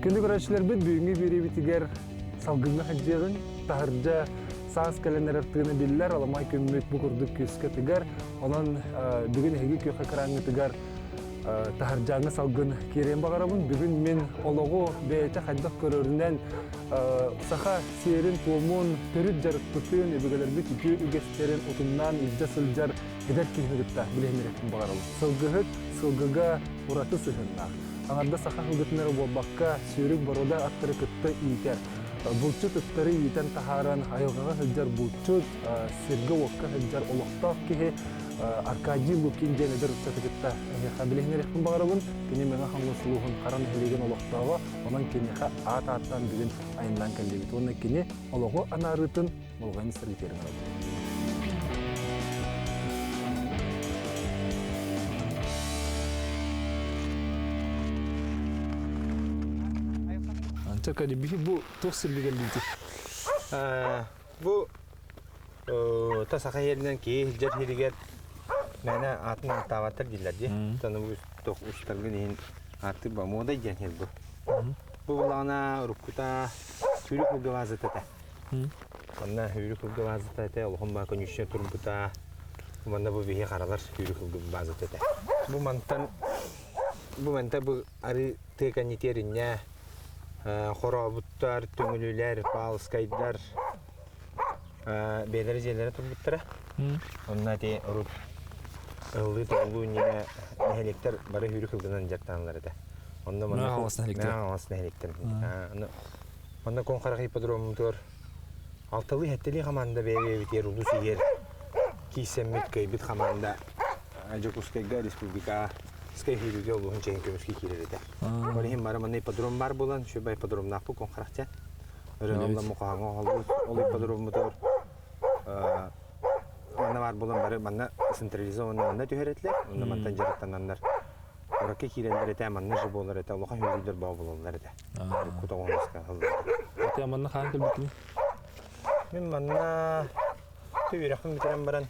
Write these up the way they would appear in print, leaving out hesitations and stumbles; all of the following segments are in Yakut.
Күндү көрөөччүлэрбит бүгүҥҥү биэриибитигэр салгыҥҥа сылдьыаҕыҥ, таһырдьа саас кэлэн эрэр тыына биллэр, аламай күммүт бу курдук күүскэ тыгар. Онон бүгүн эһиги күөх экраҥҥытыгар таһырдьааҥҥы салгын киириэн баҕарабын. Бүгүн мин олоҕу бэйэтэ хайдах көрөрүнэн саха сиэрин-туомун, төрүт дьарыкпытын, өбүгэлэрбит үтүө үгэстэрин утумнаан илдьэ сылдьар эдэр киһини кытта билиһиннэриэхпин баҕарабын. Сылгыһыт сылгыга ураты сыһыаннаах. Аҥардас саха сылгытын эрэ буолбакка, сүүрүк боруода аттары кытта иитэр. Булчут ыттары иитэн таһааран, айылҕаҕа сылдьар булчут, сиргэ-уокка сылдьар олохтоох киһи Аркадий Лукин диэн эдэр ыччаты кытта эһиэхэ билиһиннэриэхпин баҕарабын. Кини Мэҥэ Хаҥалас улууһун Хара нэһилиэгин олохтооҕо, онон киниэхэ аат ааттаан бүгүн айаннаан кэллибит уонна кини олоҕу анаарыытын болҕойон сэргитиэрин ылабыт. Антон, биһи бу туох сиргэ кэллибитий? Бу та саха иһэринэн киһи сылдьар сиригэр мээнэ аатын ааттаабаттар дииллэр дии. Оттон бу туох устаргын иһин ааттыыр ба муодай диэн сир бу. Бу буллаҕына уруккута сүүрүк ылгылаазыт этэ. Манна сүүрүк ылгылаазыт этэ, улахан баа конюшня турбута. Манна бу биһи харалар сүүрүк ылгылаазыт этэ. Бу мантан бу манта бу арыы тыа кэннитиэр инньэ хорообуттар, түҥүлүлэр, паалыскайдар бэйэлэрэ дьиэлэрэ турбуттара. Онно ити урут ыһыллыы-тоҕуллуу иннинэ нэһилиэктэр бары сүүрүк сылгынан дьарыктаналлар этэ. Онно манна Хаҥалас нэһилиэктэр. Хаҥалас нэһилиэктэр. Манна Куоҥ Харах ипподромутугар алталыы-сэттэлии хамаанда бэйэ-бэйэбитигэр улуус иһигэр киирсэммит кыайбыт хамаанда Дьокуускайга республика Скайхиригэ улууһун чэһин көмүскэ киирэр этэ. Ол иһин бары манна ипподром баар буолан, үчүгэй ипподромнаахпыт Куоҥ Харахча. Өрөҕөллө мухаһаҥа оһолбут ол ипподроммутугар манна баар буолан бары манна централизованно манна түһэр этилэр. Онно мантан дьарыктананнар куоракка киирэллэр этэ, манна же буолар этэ, улахан үөрүүлэр баа буолаллар этэ. Кутоҕоҥуска Аты манна хаан кэлбиккиний? Мин манна үөрэхпин бүтэрэн баран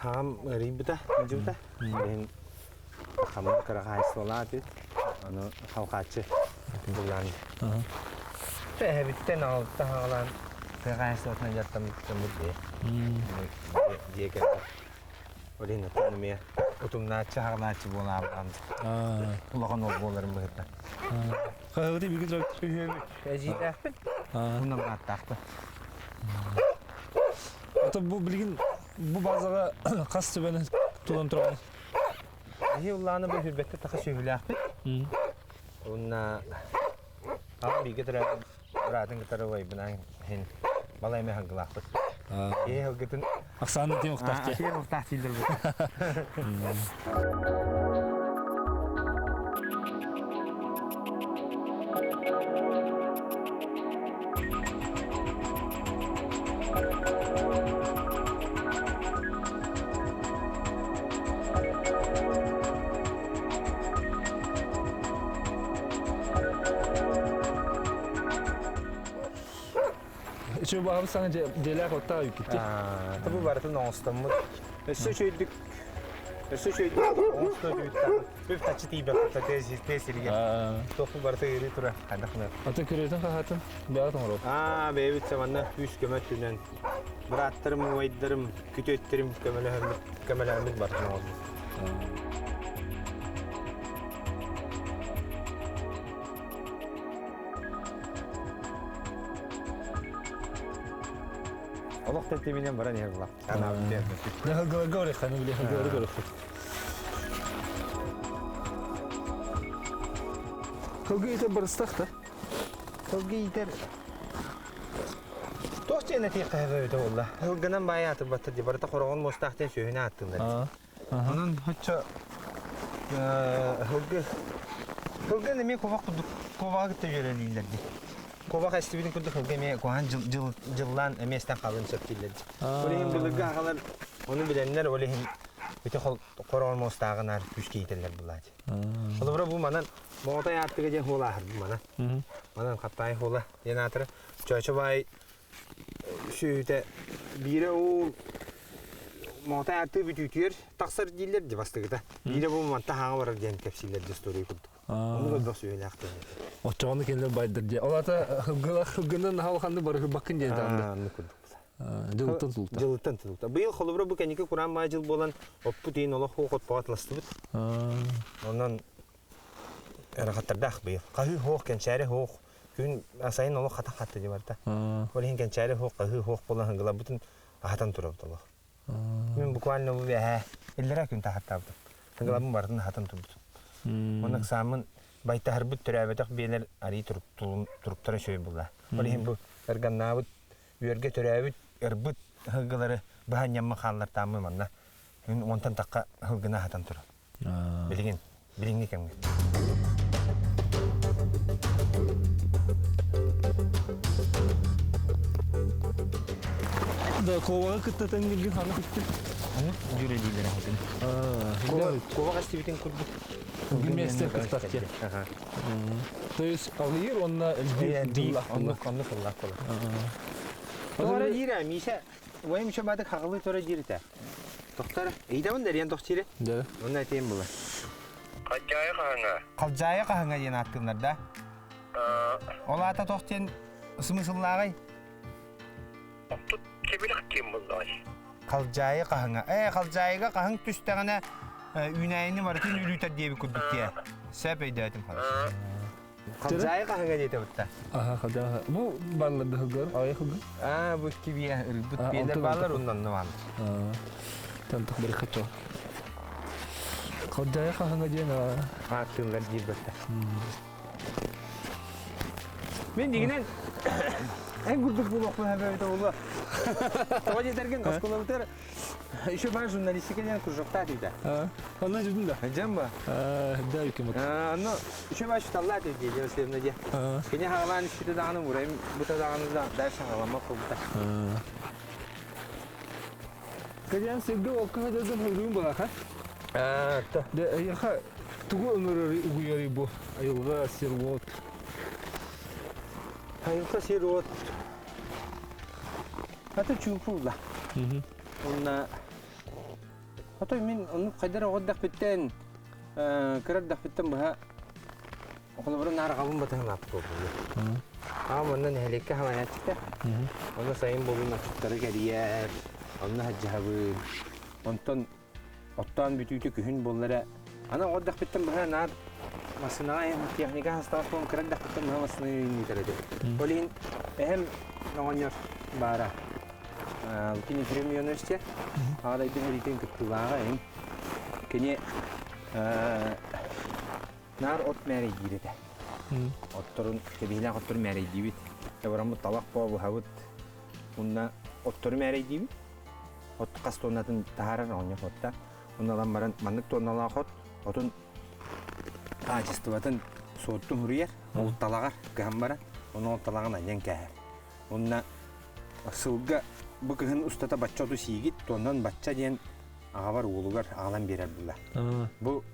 Аҕам ыарыйбыта, ыалдьыбыта. Билигин хамнас кыра хаһаайыстыбалаах этибит. Ону халҕааччы буллаан. Эһэбиттэн аҕабыттан хаҕалаан тыа хаһаайыстыбатынан дьарыктаммыт дьоммут бэйэ. Дьиэ кэргэн. Ол иһин оттон эмиэ утумнааччы, хаҕалааччы буолаабытан улахан уол буоларым быһыытынан. Хаһыаты биги Үһүөбүт. Эдьиийдээхпин. Уонна бырааттаахпын. Ото бу билигин бу базаҕа хас төбөнү тутан тураҕын? Биһи улааны бу хүрбэттэ таха сүөһүлээхпит. Уонна аҕам бииргэ төрөөбүт быраатын кытары убайбынаан иһин балай эмэ хаҥкылаахпыт. Киһи сылгытын Ахсааны тиэн охтаах дии. Тиэн охтаах дииллэр бу. Үчүгэй баҕабыт саҥа дьиэлээх оттоох үккүттэ. Бу барытын оҥостоммут. Өссө үчүгэйдик өссө үчүгэйдик оҥосто үчүгэйдик Үп таччы тиийбэт тыа сиригэр. Туох барыта ыарыы тура хайдах гынар. Аты күрүөтүн хаһаатын бэйэҕит оҥоробут. Аа, бэйэбит манна күүс-көмө өттүнэн бырааттарым, убайдарым, күтүөттэрим көмөлөһөммүт, көмөлөһөммүт барытын оҥорбут. Олох тэтиминэн баран иһэр була. Хаһылгыларга барыахханы били хаһылгыларга барыахпыт. Кылгы иитэр барыстах да? Кылгы иитэр Туох диэн этиэххэ сөбө буолла? Ылгынан баайа аатырбаттар дии, барыта хороҕон муостаах диэн сүөһүнү ааттыыллар. Онон оччо ылгы Кылган эмиэ куобах курдук куобаҕа кытта үөрэлииллэр дии. Куобах эстибитин курдук кылга эмиэ куһаҕан дьыл дьыллаан эмиэ эстэн хаалыан сөп дииллэр дии. Ол иһин былыргы аҕалар ону билэннэр, ол иһин ити хороон муостааҕын күүскэ иитэллэр булаачы. Холобура бу манан Моҕотой аартыга диэн хуола ааһар бу манан. Манан Хаппаай хуола диэн аатыра. Чоочо баай сүөһүтэ биирэ ол Моҕотой аартыы бүтүүтүгэр тахсар дииллэр дии бастакыта. Биирэ бу манта хаҥа барар диэн кэпсииллэр дии история курдук. Оннук элбэх сүөһүлээх диэн. Оччоҕуна кинилэр байдыр дии. Ол ата хылгынан наһаа улаханнык барыһырбаккын диэн таанда. Оннук курдук. Дьылыттан тулта. Дьылыттан тулта. Быйыл холобура бу кэнники кураан баай дьыл буолан оппут иин олох хуох отпоҕо атластыбыт. Онон ырахаттардаах быйыл. Хаһыы хуох, кэнчээри хуох. Күн сайын олох хатах хатты дии барда. Ол иһин кэнчээри хуох, хаһыы хуох буолан хыгыларбытын аһатан турабыт олох. Мин буквально бу бэһээ иллэрээ күн таһаттаабытым. Хыгылабын барытын аһатан турбутум. Онон ыксааммын байтаһарбыт төрөөбөтөх биэлэр арыы туруктара үчүгэй буолла. Ол иһин бу ырганнаабыт үөргэ төрөөбүт ырбыт сылгылары быһа ньамма хааллартааммын манна мин уонтан тахха сылгыны аһатан туран билигин билиҥҥи кэмҥэ Да, коваҕа кытта тэҥниргин ханна күттү? Дьүрэлиилэр аһытын. Коваҕа истибитин курдук. Вместе кыттар То есть алыйыр уонна элбиир дьыллаах Оннук оннук ыллаах буолар. Тоҕо диир Миша, уойум еще баатык хаҕылыы тура диир этэ. Тохтор, ыйдабын да эриэн тохтире. Да. Онно этиэм була. Халдьаайы хаһыҥа. Халдьаайы хаһыҥа диэн ааттыыллар да? Ол аата тох диэн смысллааҕый? Оттут кэбирэх диэн буоллаҕай. Халдьаайы хаһыҥа. Ээ, халдьаайыга хаһыҥ түстэҕинэ үүнээйини барытын үлүтэр диэбит курдук диэ. Сөп өйдөөтүм хорошо. Халдьаайы хаһыҥа диэтэ бутта. Аха, халдьаайы. Бу баллар да хылгар, аҕай хылгар. Аа, бу икки биэ ырбыт биэлэр бааллар, онно бааллар. Тантах бары хачо. Халдьаайы хаһыҥа диэн ааттыыллар диир бэтта. Мин дигинэн эн курдук буолуохпун эбэбитэ буолуо. Тоҕо диэтэргин оскуолабытыгар еще баар журналистика диэн кружоктаах этэ. Онно жүрдүн да? Дьэн ба. Да үкүмүт. Онно еще баар шуталлаат дии Васильевна дии. Кини хаҕалаан испитэ даҕаны урайым бута даҕаны да дальше хаҕаламмат буолбута. Кэлэн сиргэ окко сылдьан хөрүүн балаха. Де эйиэхэ тугу ыҥырары угуйарый бу айылҕа сир-уот? Айылҕа сир-уот аты чуумпулла. Уонна отой мин оннук хайдар оҕо эрдэхпиттэн кыра эрдэхпиттэн быһа Холобура наар аҕабын батыһан ааппыт буолбут. Аҕам онно нэһилиэккэ халайааччыта. Онно сайын буолун отчуттары кэрийэр, онно садьаһабын. Онтон оттоон бүтүүтэ күһүн буолла эрэ. Аны оҕо эрдэхпиттэн быһа наар массыынаҕа техника хастаах буолан кыра эрдэхпиттэн быһа массыына үүннүтэр этим. Ол иһин эһэм оҕонньор баара. Лукин Ефрем Ионович Аҕа дойду сэриитин кыттыылааҕа иһин кини Наар от мээрэйдиир этэ. Отторун, кэбиһилээх оттору мээрэйдиибит. Бараммыт талах буһабыт. Уонна оттору мээрэйдиибит. От хас туоннатын таһаарар оҕонньор отта. Уонна ылан баран маннык туонналаах от, отун хаачыстыбатын суоттун суруйар. Ол талаҕар кыһан баран, ону ол талаҕын анньан кээһэр. Уонна сылга бу кыһын устата бачча оту сиигит, туоннан бачча диэн аҕабар уолугар аҕалан биэрэр буолла. Бу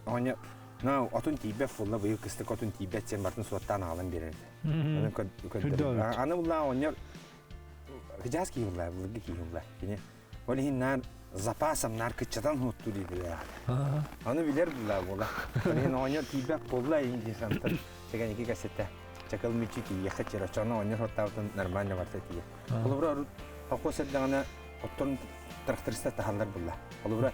Оҕонньор на отун тиийбэт буолла быйыл кыстык отун тиийбэт сиэн бартын суоттаан аҕалан биэрэр. Аны көрдөрөр. Аны буллаа оҕонньор кыдьаас киһи буллаа, былыргы киһи буллаа. Кини ол иһин наар запасом наар кыччатан хутту дии билэр. Аны билэр буллаа буола. Ол иһин оҕонньор тиийбэт буолла иһин дии сантан чэгэники кэсэтэ. Чакыл мүччү тиийиэххэ чер оччоҕуна оҕонньор суоттаабытын нормально барта тиийэр. Холобура урут холкуос эрдэҕинэ оттон трактористар таһаллар булла. Холобура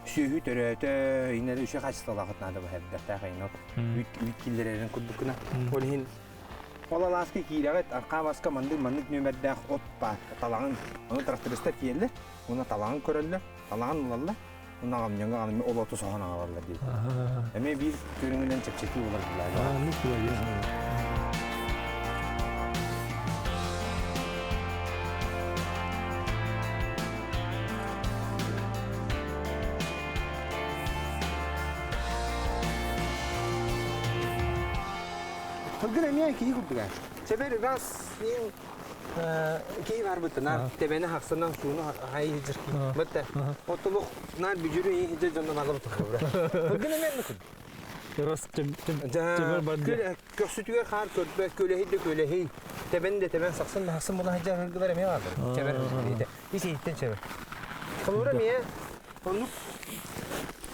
сүөһү төрөөтө, иннэ үчүгэй хаачыстыбалаах наада баһырдардаах айнот үүт үүт киллэрэрин курдук гына. Ол иһин ол алааска киирэҕит, архаа баска маннык маннык нүөмэрдээх от баар, талаҕын, ону трактористар тиийэллэр, уонна талаҕын көрөллөр, талаҕын ылаллар, уонна аҕамньаҥҥа аҕамньа ол оту соһон аҕалаллар диир. Эмиэ биир көрүҥүнэн чэпчэтии буолар булаа. Сылгы эмиэ киһи курдук ээ. Чэбэр ыраас иин киһи бар бытта наар тэбэни хахсанан сууну хай хиджир бытта оттолух наар бүжүрү иин хиджир дьонно мала бутта Сылгы эмиэ курдук. Ырас чэбэр бар Көхсүтүгэр хаар көрбө, көлөһүй да көлөһүй, тэбэн да тэбэн, сахсын да сахсын була сылдьар ыргылар эмиэ бааллар. Чэбэр ис иһиттэн чэбэр. Холобура эмиэ оннук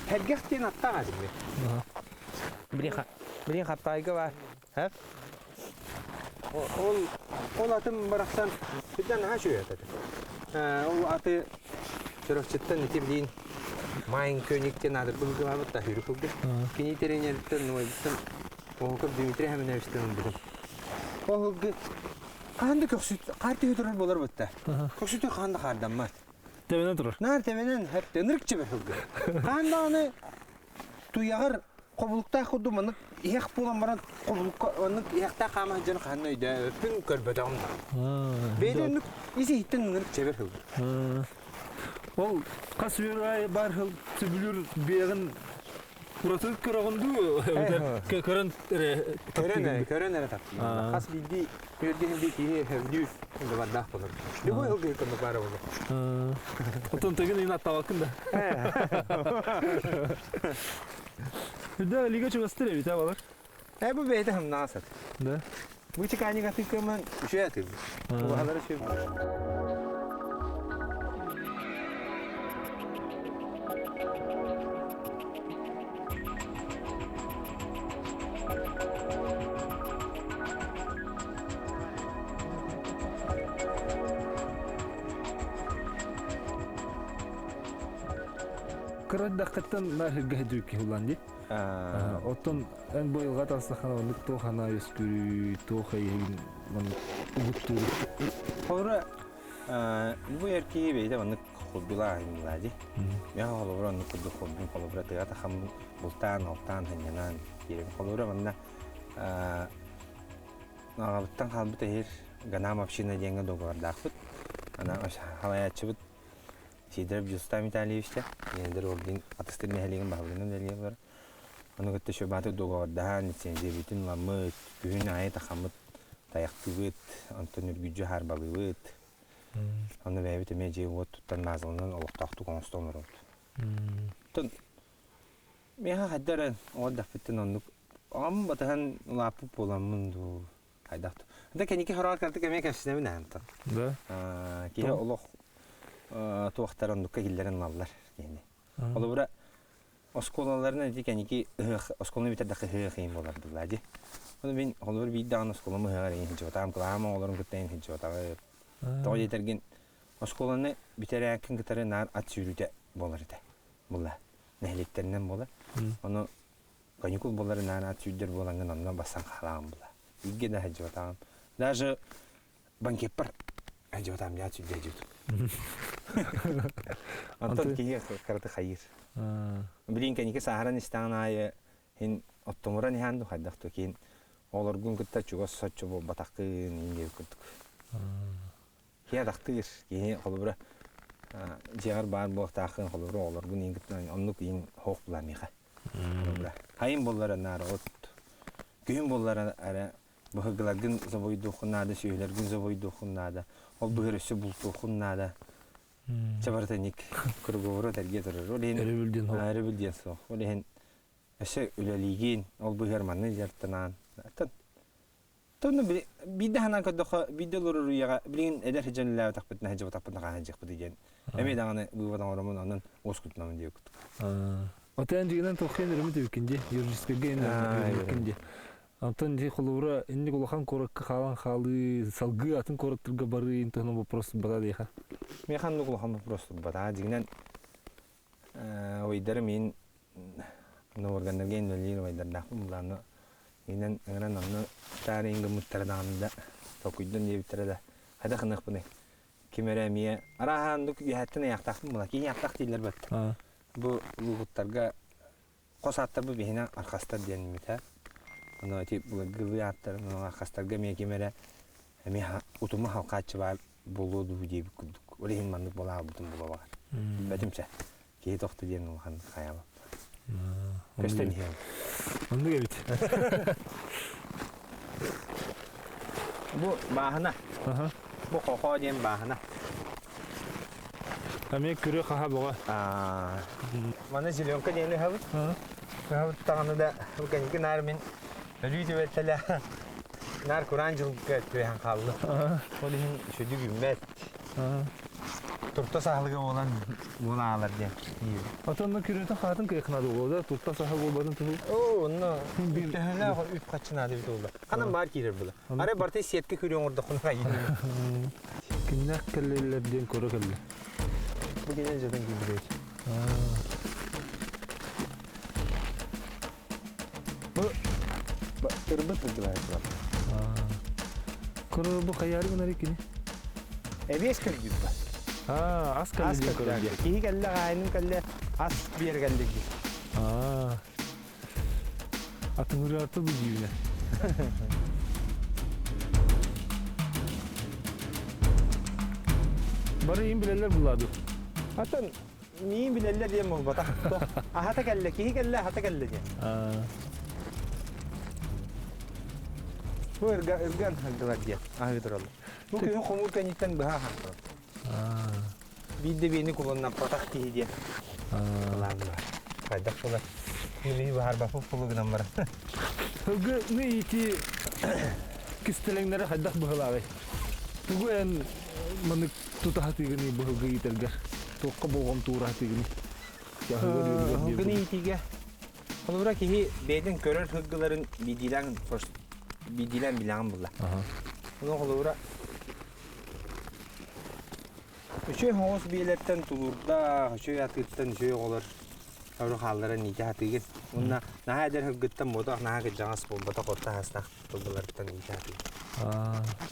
Һэргэх диэн аттаах этим. Билин Хаптаайга баар. Ол ол атым барахсан сүрдэн наһаа үчүгэй ат этэ. Ол аты Чурапчыттан ити билин Майн Көник диэн аатырбын гылаабыт да хүрү кылгы. Кини тренериттэн Нуойбуттан Оһуков Дмитрий Хаминовичтан ылбытым. Ол ылгы хаан да көхсүт хаар түһэ турар буолар бытта. Көхсүтү хаан да хаардаммат. Тэбэнэн турар. Наар тэбэнэн хэпте ынырык чэбэр ылгы. Хаан даҕаны туйаҕар хобулуктаах курдук маннык иһэх буолан баран хобулукка маннык иһэхтээх хаама сылдьан хаһан өйдөөбөппүн көрбөтөҕүм да. Бэйэтэ оннук ис иһиттэн ынырык чэбэр ылгы. Ол хас үөр аайы баар сыл сөбүлүүр биэҕин ураты көрөҕүн дуу эбэтэр көрөн эрэ көрөн эрэ көрөн эрэ таптыыр. Хас биирдии үөрдүһүн дии киһи сөбүлүүр бардаах болор. Любой ылгы көмө баара болор. Отон тегин ин аттабаккын да. Үрдэ лига чугастыр эбит а балар. Э бу бэйэтэ хымнаасат. Да. Бу чеканик атыыкаман үчүгэй атыыр. Убаһалары үчүгэй. Кыра эрдэххиттэн наар сиргэ сылдьыбыт киһи улаан дии. Оттон эн бу айылҕа таҕыстаххына оннук туох анаа үөскүүрүй, туох эйигин маннык угуттууруй? Холобура, бу эр киһи бэйэтэ маннык хоббилаах айымньылаа дии. Миэхэ холобура оннук курдук хоббим холобура тыа тахам бултаан, алтаан, сынньанан киирэн. Холобура манна аҕабыттан хаалбыт эһир Ганам община диэҥҥэ договордаахпыт. Ана халайааччыбыт Сидоров Дьустам Витальевичта, Ендер Ордин атыстыр нэһилиэгин баһылыгынан үлэлиир олорор. Ону кытта Шөбаты договордаһан, лицензиябытын ыламмыт, күһүн аайы тахаммыт, тайахтыыбыт, онтон үргүдьү хаарбалыыбыт. Онно бэйэбит эмиэ дьиэ-уот туттан баазаланан олохтоохтук оҥостон олоробут. Оттон миэхэ хайда эрэ оҕо эрдэхпиттэн оннук аҕам батыһан улааппыт буоламмын дуу хайдах да кэнники хороҕор кыратык эмиэ кэпсэнэбин аантан. Да. Киһи олох туохтар оннукка киллэрэн ылаллар киһини. Холобура оскуолаларынан ити кэнники ыһыах оскуоланы бүтэрдэххэ ыһыах иһин буолар буоллаа дии. Ону мин холобур биир даҕаны оскуолам ыһыаҕар иһин сылдьыбатаҕым, кылааһым оҕолорун кытта иһин сылдьыбатаҕым. Тоҕо диэтэргин оскуоланы бүтэрээккин кытары наар ат сүүрүүтэ буолар этэ. Буолла. Нэһилиэктэринэн буолар. Ону каникул буоларын наан ат сүүрдэр буолаҥҥын онно бассан хаалаҕын була. Бииргэ да сылдьыбатаҕым. Даже банкеппар сылдьыбатаҕым дьаат сүүрдэ сылдьыбытым. Онтон киһи кыраты хайыыр. Билин кэнники сааһыран истэҕин аайы һин оттомуран иһэн ду хайдах ту киин оҕолоргун кытта чугас соччо буолбатаххын иин диэбит курдук. Киһи атахтыыр, киһи холобура дьиэҕэр баар буолуохтааххын холобура оҕолоргун иин кытта оннук иин хоох була миэхэ. Хайын буоллар наара от күһүн буоллар эрэ быһыгыларгын забойдуоххун наада, сүөһүлэргин забойдуоххун наада, ол быһыр өссө бултуоххун наада. Чэ барыта ник круговорот эргиэ турар. Ол иһин Өрөбүл диэн суох. Өрөбүл диэн суох. Ол иһин өссө үлэлиигин, ол быһыар манны дьарыктанаан. Тонну биирдэ санаан көрдөххө, биирдэ олорор үйэҕэ билигин эдэр сылдьан үлэлээбэтэхпитинэ сылдьыбатахпытына хаһан сылдьыахпытый диэн эмиэ даҕаны быыбар оҥороммун онон уоскутунабын диэбит курдук. Отон дьигинэн туоххин өрөмүт эбиккин дии, юридическайга эбиккин дии. Онтон дии холобура инник улахан куоракка хаалан хаалыы, салгыы атын куораттарга барыы ин туһунан вопрос турбата диэхэ. Миэхэ оннук улахан вопрос турбата. Дьигинэн ойдары мин органнарга инвалид убайдардаахпын булааны инэн ыҥыран онно таарыйын гыммыттара даҕаны да толкуйдан диэбиттэрэ да хайдах гыныахпыный ким эрэ эмиэ арааһа оннук үөһэттэн ыйаахтаахпын була киһи ыйаахтаах дииллэр бэрт бу лууһуттарга хос ааттарбыт биһинэ архастар диэн митэ ону ити былыргылыы ааттарын архастарга эмиэ ким эрэ эмиэ утуму халхааччы баар буолуо дуу диэбит курдук ол иһин маннык буолаабытым була баҕар билбэтим чэ киһи тохто диэн улахан хайаабат көстөн иһиэм оннук эбит. Бу бааһына. Бу хохоо диэн бааһына. Эмиэ күрүө хаһа боҕо. Маны зеленка диэн ыһабыт. Ыһабыт даҕаны да бу кэнники наар мин өлүү түбэлтэлэ наар кураан дьылга түбэһэн хаалла. Ол иһин сүдү үүммэт. Турта саһылыга буолан буолан аалар диэн. Отонно күрүөтүн хаатын кыйахнады буолда, турта саһа буолбатын туһу. Оо, онно төһөлөөх үп хаччынаады бит буолла. Ханан баар киирэр була. Арай барыта сетка күрүө оҥордоххуна хайыы. Кимнээх кэллилэр диэн көрө кэллэ. Бу кини дьэтэн киирбит. Бу ырбыт сылдьыбайт турар. Көрөр бу хайаары гынар кини. Эбиэс көрдүүр ба. Аа, ас кэллэ диэн көрөр диэн. Киһи кэллэ, хаайыным кэллэ, ас биэр кэллэ дии. Аа. Атыҥырыарта бу дьиибинэ. Бары иин билэллэр булаады. Атын миин билэллэр диэн буолбатах. Аһата кэллэ, киһи кэллэ, аһата кэллэ диэн. Бу ырга ырган ыргылар диэн аһыы тураллар. Бу күһүн хомуур кэнниттэн быһа аһан турар. Биирдэ биэни кулуннаппатах киһи диэн былаан баар. Хайдах буолар? Билии баһарбаппыт пулу гынан баран. Сылгыны иитии кистэлэҥнэрэ хайдах быһылааҕый? Тугу эн маннык тута сатыыгыный быһылгы иитэргэр? Туохха болҕомто уура сатыыгыный? Сылгыны иитиигэ холобура киһи бэйэтин көрөр сылгыларын биирдиилээн биирдиилээн билэҕин булла. Ону холобура Үчүгэй оҕус биэлэртэн тулуурдаах, үчүгэй атыыттан үчүгэй оҕолор өрө хаалларан иитэ сатыыгын. Уонна наһаа эдэр сылгыттан буотах, наһаа кырдьаҕас буолбатах орто саастаах сылгыларыттан иитэ сатыыгын.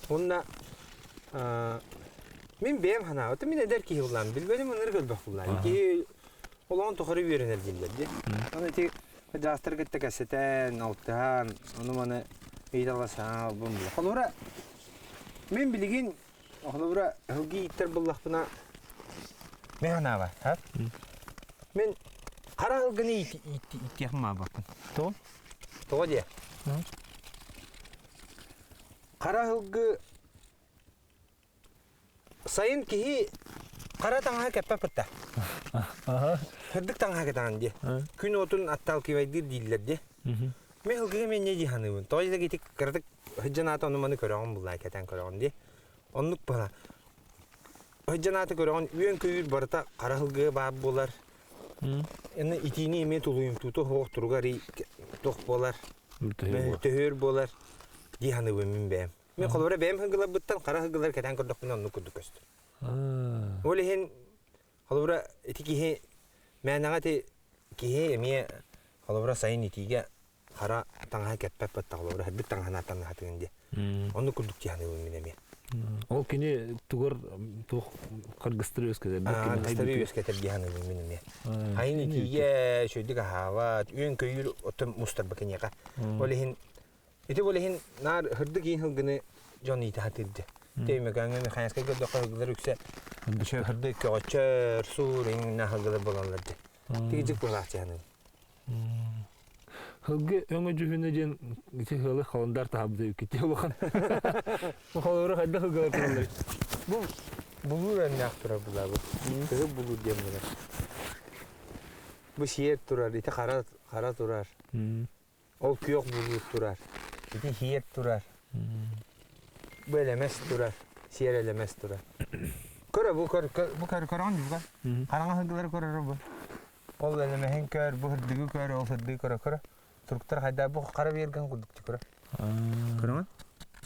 Уонна мин бэйэм санаабытым, мин эдэр киһи буллаам, билбэтим ынырык элбэх буллаам. Киһи олоҕун тухары үөрэнэр дииллэр дии. Аны ити дьаастары кытта кэпсэтэн, алтыһан, ону-маны ыйыталасаан албын була. Холобура, мин билигин Холобура, ыһылгы ииттэр буллахпына, мен санаабар, Мин хара ыһылгыны ииттиэхпин баҕарбаппын. Тоҕо? Тоҕо диэ? Хара ыһылгы сайын киһи хара таҥаһа кэппэт бытта. Сырдык таҥаһа кэтэҕин диэ. Күн уотун отталкивайдыыр дииллэр диэ. Мен ыһылгыга мен не дии саныыбын. Тоҕо диэтэ ити кыратык Сылдьан аата ону-маны көрөҕүн буллаа кэтээн көрөҕүн дии. Оннук бала. Сылдьан аата көрөҕүн үөн-көйүүр барыта хара сылгыга баар буолар. Аны итиини эмиэ тулуйумтуута суох туругар туох буолар, төһүөр буолар дии саныыбын мин бэйэм. Мин холобура бэйэм сылгыларбыттан хара сылгылары кэтээн көрдөхпүнэ оннук курдук көстөр. Ол иһин холобура ити киһи мээнэҕэ ити киһи эмиэ холобура сайын итиигэ хара таҥаһы кэппэт баттах олору һэрбит таҥаһын таҥаһатыгын диye. Онну курдук тиһаныыбын мин эмиэ. Ол кини тугар туох харгыстары үөскэтэр. Харгыстары үөскэтэр дии саныыбын мин эмиэ. Хайын итиигэ үчүгэйдик аһаабат, үөн-көйүүр оттон мустарба киниэхэ. Ол иһин ити ол иһин наар һырдык иин сылгыны дьон иитэ сатыыр дьэ. Өймөкөөҥҥө Михайловскай көрдөххө сылгылар үксэ һырдык көҕөччөр, суур иҥнэ сылгылар буолаллар дьэ. Тигидьик буолааччы саныыбын. Сылгы өҥө дьүһүнэ диэн ити сыалы халандар таһабыта үкити улахан. Холорура хайдах сылгылар тураллар? Бу булуур өннөөх турар булаа бу. Тыһы булуур диэн булар. Бу сиэр турар, ити хара хара турар. Ол күөх булуур турар. Ити сиэр турар. Бу элэмэс турар. Сиэр элэмэс турар. Көрө бу көр бу көр көрөҕүн дуу Хараҥа сылгылары көрөрө бу. Ол элэмэһин көр, бу сырдыгы көр, ол сырдыгы көрө-көрө. Туруктар хайда бу хара биэргэн курдук көрө. Көрөҥүн?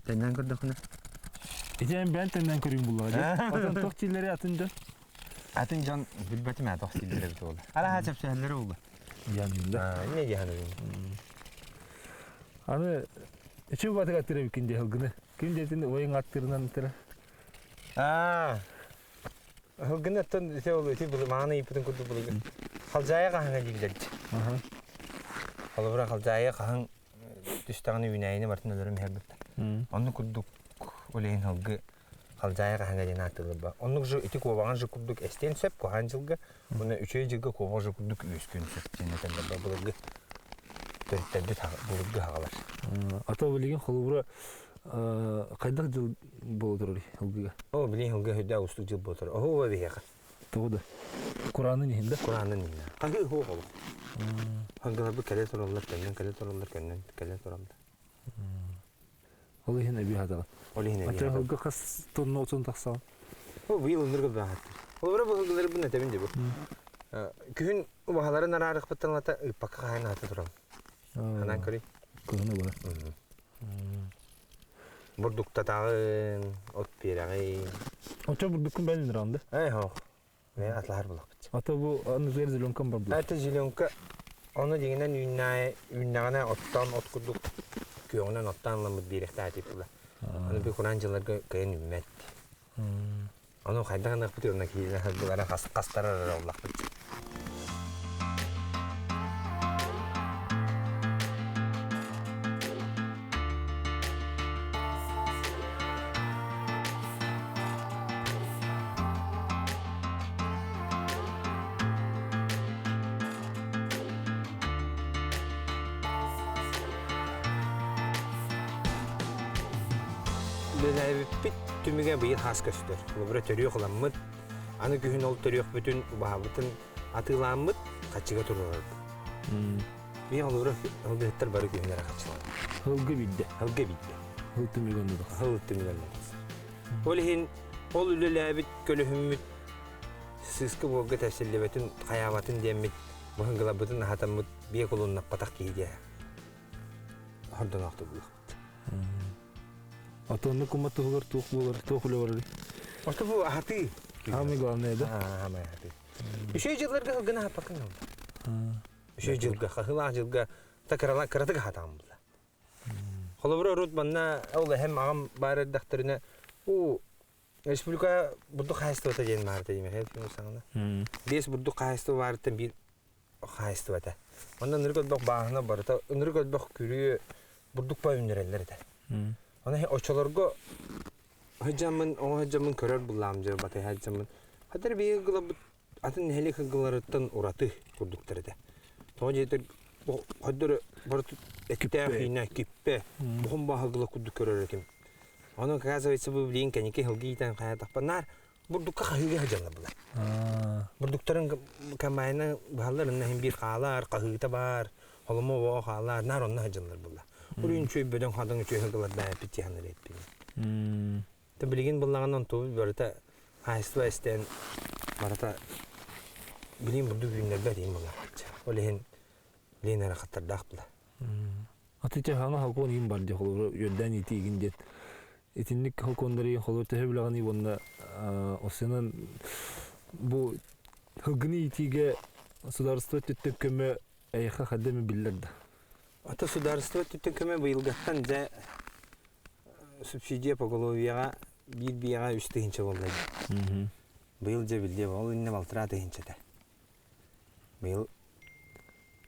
Тэннэн көрдөхүнэ. Ити эн бэйэн тэннэн көрүүн буллаҕа дии. Атын туох дииллэри атын дьон? Атын дьон билбэтим ээ туох дииллэрэ эбит буолла. Араха сөпсөһөллөрө буолла. Дианында. Не дианында. Аны үчү батыга аттырабыккин дии сылгыны. Ким диэтин ойын аттырынан тыра. Аа. Сылгыны оттон ити ол ити мааны ыйыппытын курдук былыргы. Халдьаайы хаһыҥа дииллэр дии. Холобура халдьаайы хаһыҥ түстэҕинэ үүнээйини барытын өлөрөн иһэрбиттэр. Оннук курдук ол иһин сылгы халдьаайы хаһыҥа диэн ааттыыллар ба. Оннук же ити куобаҕын же курдук эстиэн сөп куһаҕан дьылга, уонна үчүгэй дьылга куобах же курдук үөскүөн сөп диэн этэллэр ба былыргы. Төрүттэрбит былыргы хаҕалар. Ата билигин холобура хайдах дьыл буола турарый ылгыга? О, билигин ылгы хүдэ устук дьыл буола турар. Оһуба биһиэхэ. Тоҕо да? Кураанын иһин да? Кураанын иһин. Хаһыы хуох олох. Хангыларбыт кэлэ тураллар, көннөн кэлэ тураллар, көннөн кэлэ тураллар. Ол иһин эбии хатаҕын. Ол иһин эбии. Ача ылгы хас тонна отун тахсаҕын? О, быйыл ыллырга баахаттыр. Олора бу ылгыларбын этэбин дии бу. Күһүн Убаһаларын араарыахпыттан ылата ыыппакка хаһан аата турабын. Анаан көрүй. Кыһыны быһа. Бурдуктатаҕын, от биэрэҕин. Очо бурдуккун бэлин ыраанды? Эй, хоох. Мен атлаһар булахпыт. Ата бу анызгар зеленкам бар була. Это зеленка оны дьиҥинэн үүннэҕинэ оттоон от курдук күөҕүнэн оттоон ыламмыт биэрэхтээх була. Аны би кураан дьылларга кыайан үүммэт. Ону хайдах гыныахпытый онно киирэн сылдьылара хастарар эрэ буоллахпыт. Үлэлээбиппит түмүгэ быйыл хаас көстөр. Холобура төрүөх ыламмыт, аны күһүн ол төрүөхпүтүн, убаһабытын атыылааммыт, хаччыга туруорарбыт. Мин холобура ылгыһыттар бары күһүн эрэ хаччыланар. Ылгы бидде. Ылгы бидде. Ыл түмүгэн онно тахсар. Ыл түмүгэн онно тахсар. Ол иһин ол үлэлээбит көлөһүммүт сыыска буолга тэпсиллибэтин, хайаабатын диэммит, быһыҥгыларбытын аһатаммыт биэ кулуннаппатах киһи диэ. Хордоноохтук буллахпыт. Отонну кума туһугар туох буолар, туох үлэ барарый? Ото бу аһатыы. Самый главное, да? Самый аһатыы. Үчүгэй дьылларга сылгыны аһаппаккын буолла. Үчүгэй дьылга, хаһыылаах дьылга та кыратык аһатаҕым буолла. Холобура урут манна ол эһэм аҕам баар эрдэхтэринэ уу республика бурдук хаһаайыстыбата диэн баарта диэмэхэ саҥана. Биэс бурдук хаһаайыстыба баарыттан биир хаһаайыстыбата. Онно ынырык элбэх бааһына барыта, ынырык элбэх күрүө бурдук па үүннэрэллэр этэ. Оны очолорго сылдьаммын, оҥо сылдьаммын көрөр буллаам дьэ батыһа сылдьаммын. Хатыр биһиги гылабыт атын нэһилиэк кыргыларыттан ураты курдуктар этэ. Тоҕо диэтэр хотдор барыт эттээх иинэ киппэ бухун баһылгыла курдук көрөр этим. Ону оказывается бу билигин кэнники сылгы иитэн хайатахпа наар бурдукка хаһыыга сылдьаллар булар. Бурдуктарын комбайна баһаллар онно иһин биир хаалар, хаһыыта баар, холомо оҕо хаалар, наар онно сылдьаллар булла. Урун үчүгэй бөдөҥ хадаҥ үчүгэй сылгылардаан эппит тиһанар эппин. Тэ билигин буллаҕына онтубут барыта хаһайыстыба эстэн барыта билигин бурдук үүннэрбэт иһин буллаҕаччы. Ол иһин билигин эрэ хаттардаах була. Аты хаҥа халкон иин бар дии холобура үөрдээн иитиигин диэн итинник халконнары холобур төһө билэҕиний уонна осынан бу һылгыны иитиигэ судаарыстыба өттүттэн көмө эйиэхэ хайда эмэ биллэр да? Ата судаарыстыба өттүттэн көмө быйылгаттан дьэ субсидия поголовьеҕа биир биэҕэ үс тыһыынча буолла дии. Быйыл дьэ биллиэ ол иннэ балтараа тыһыынча этэ. Быйыл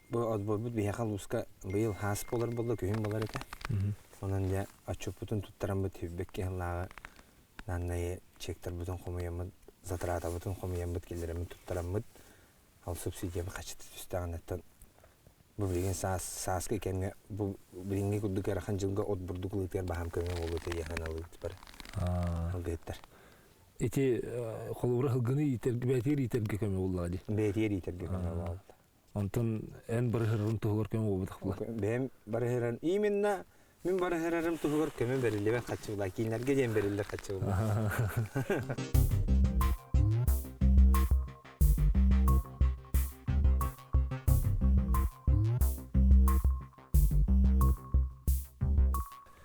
бу отборбут биһиэхэ улууска быйыл хаас буолар буолла, күһүн буолар этэ. Онон дьэ отчуоппутун туттараммыт сүүрбэкки сыллааҕы нааннайы чектарбытын хомуйаммыт, затратабытын хомуйаммыт, киллэрэммит туттараммыт ол субсидиябыт хаччыта түстэҕинэттэн бу билигин саас сааскы кэмҥэ бу билиҥҥи курдук ыарахан дьылга от бурдук ылыытыгар баһаам көмө буолуо диэн санаалыыбыт бары алгыһыттар. Ити холобура сылгыны иитэргэ бэйэтигэр иитэргэ көмө буоллаҕа дии. Бэйэтигэр иитэргэ көмө буолла. Онтон эн барыһырарын туһугар көмө буолбатах буолла. Бэйэм барыһыран именно мин барыһырарым туһугар көмө бэриллибэт хаччы буолла. Кинилэргэ диэн бэриллэр хаччы буолла.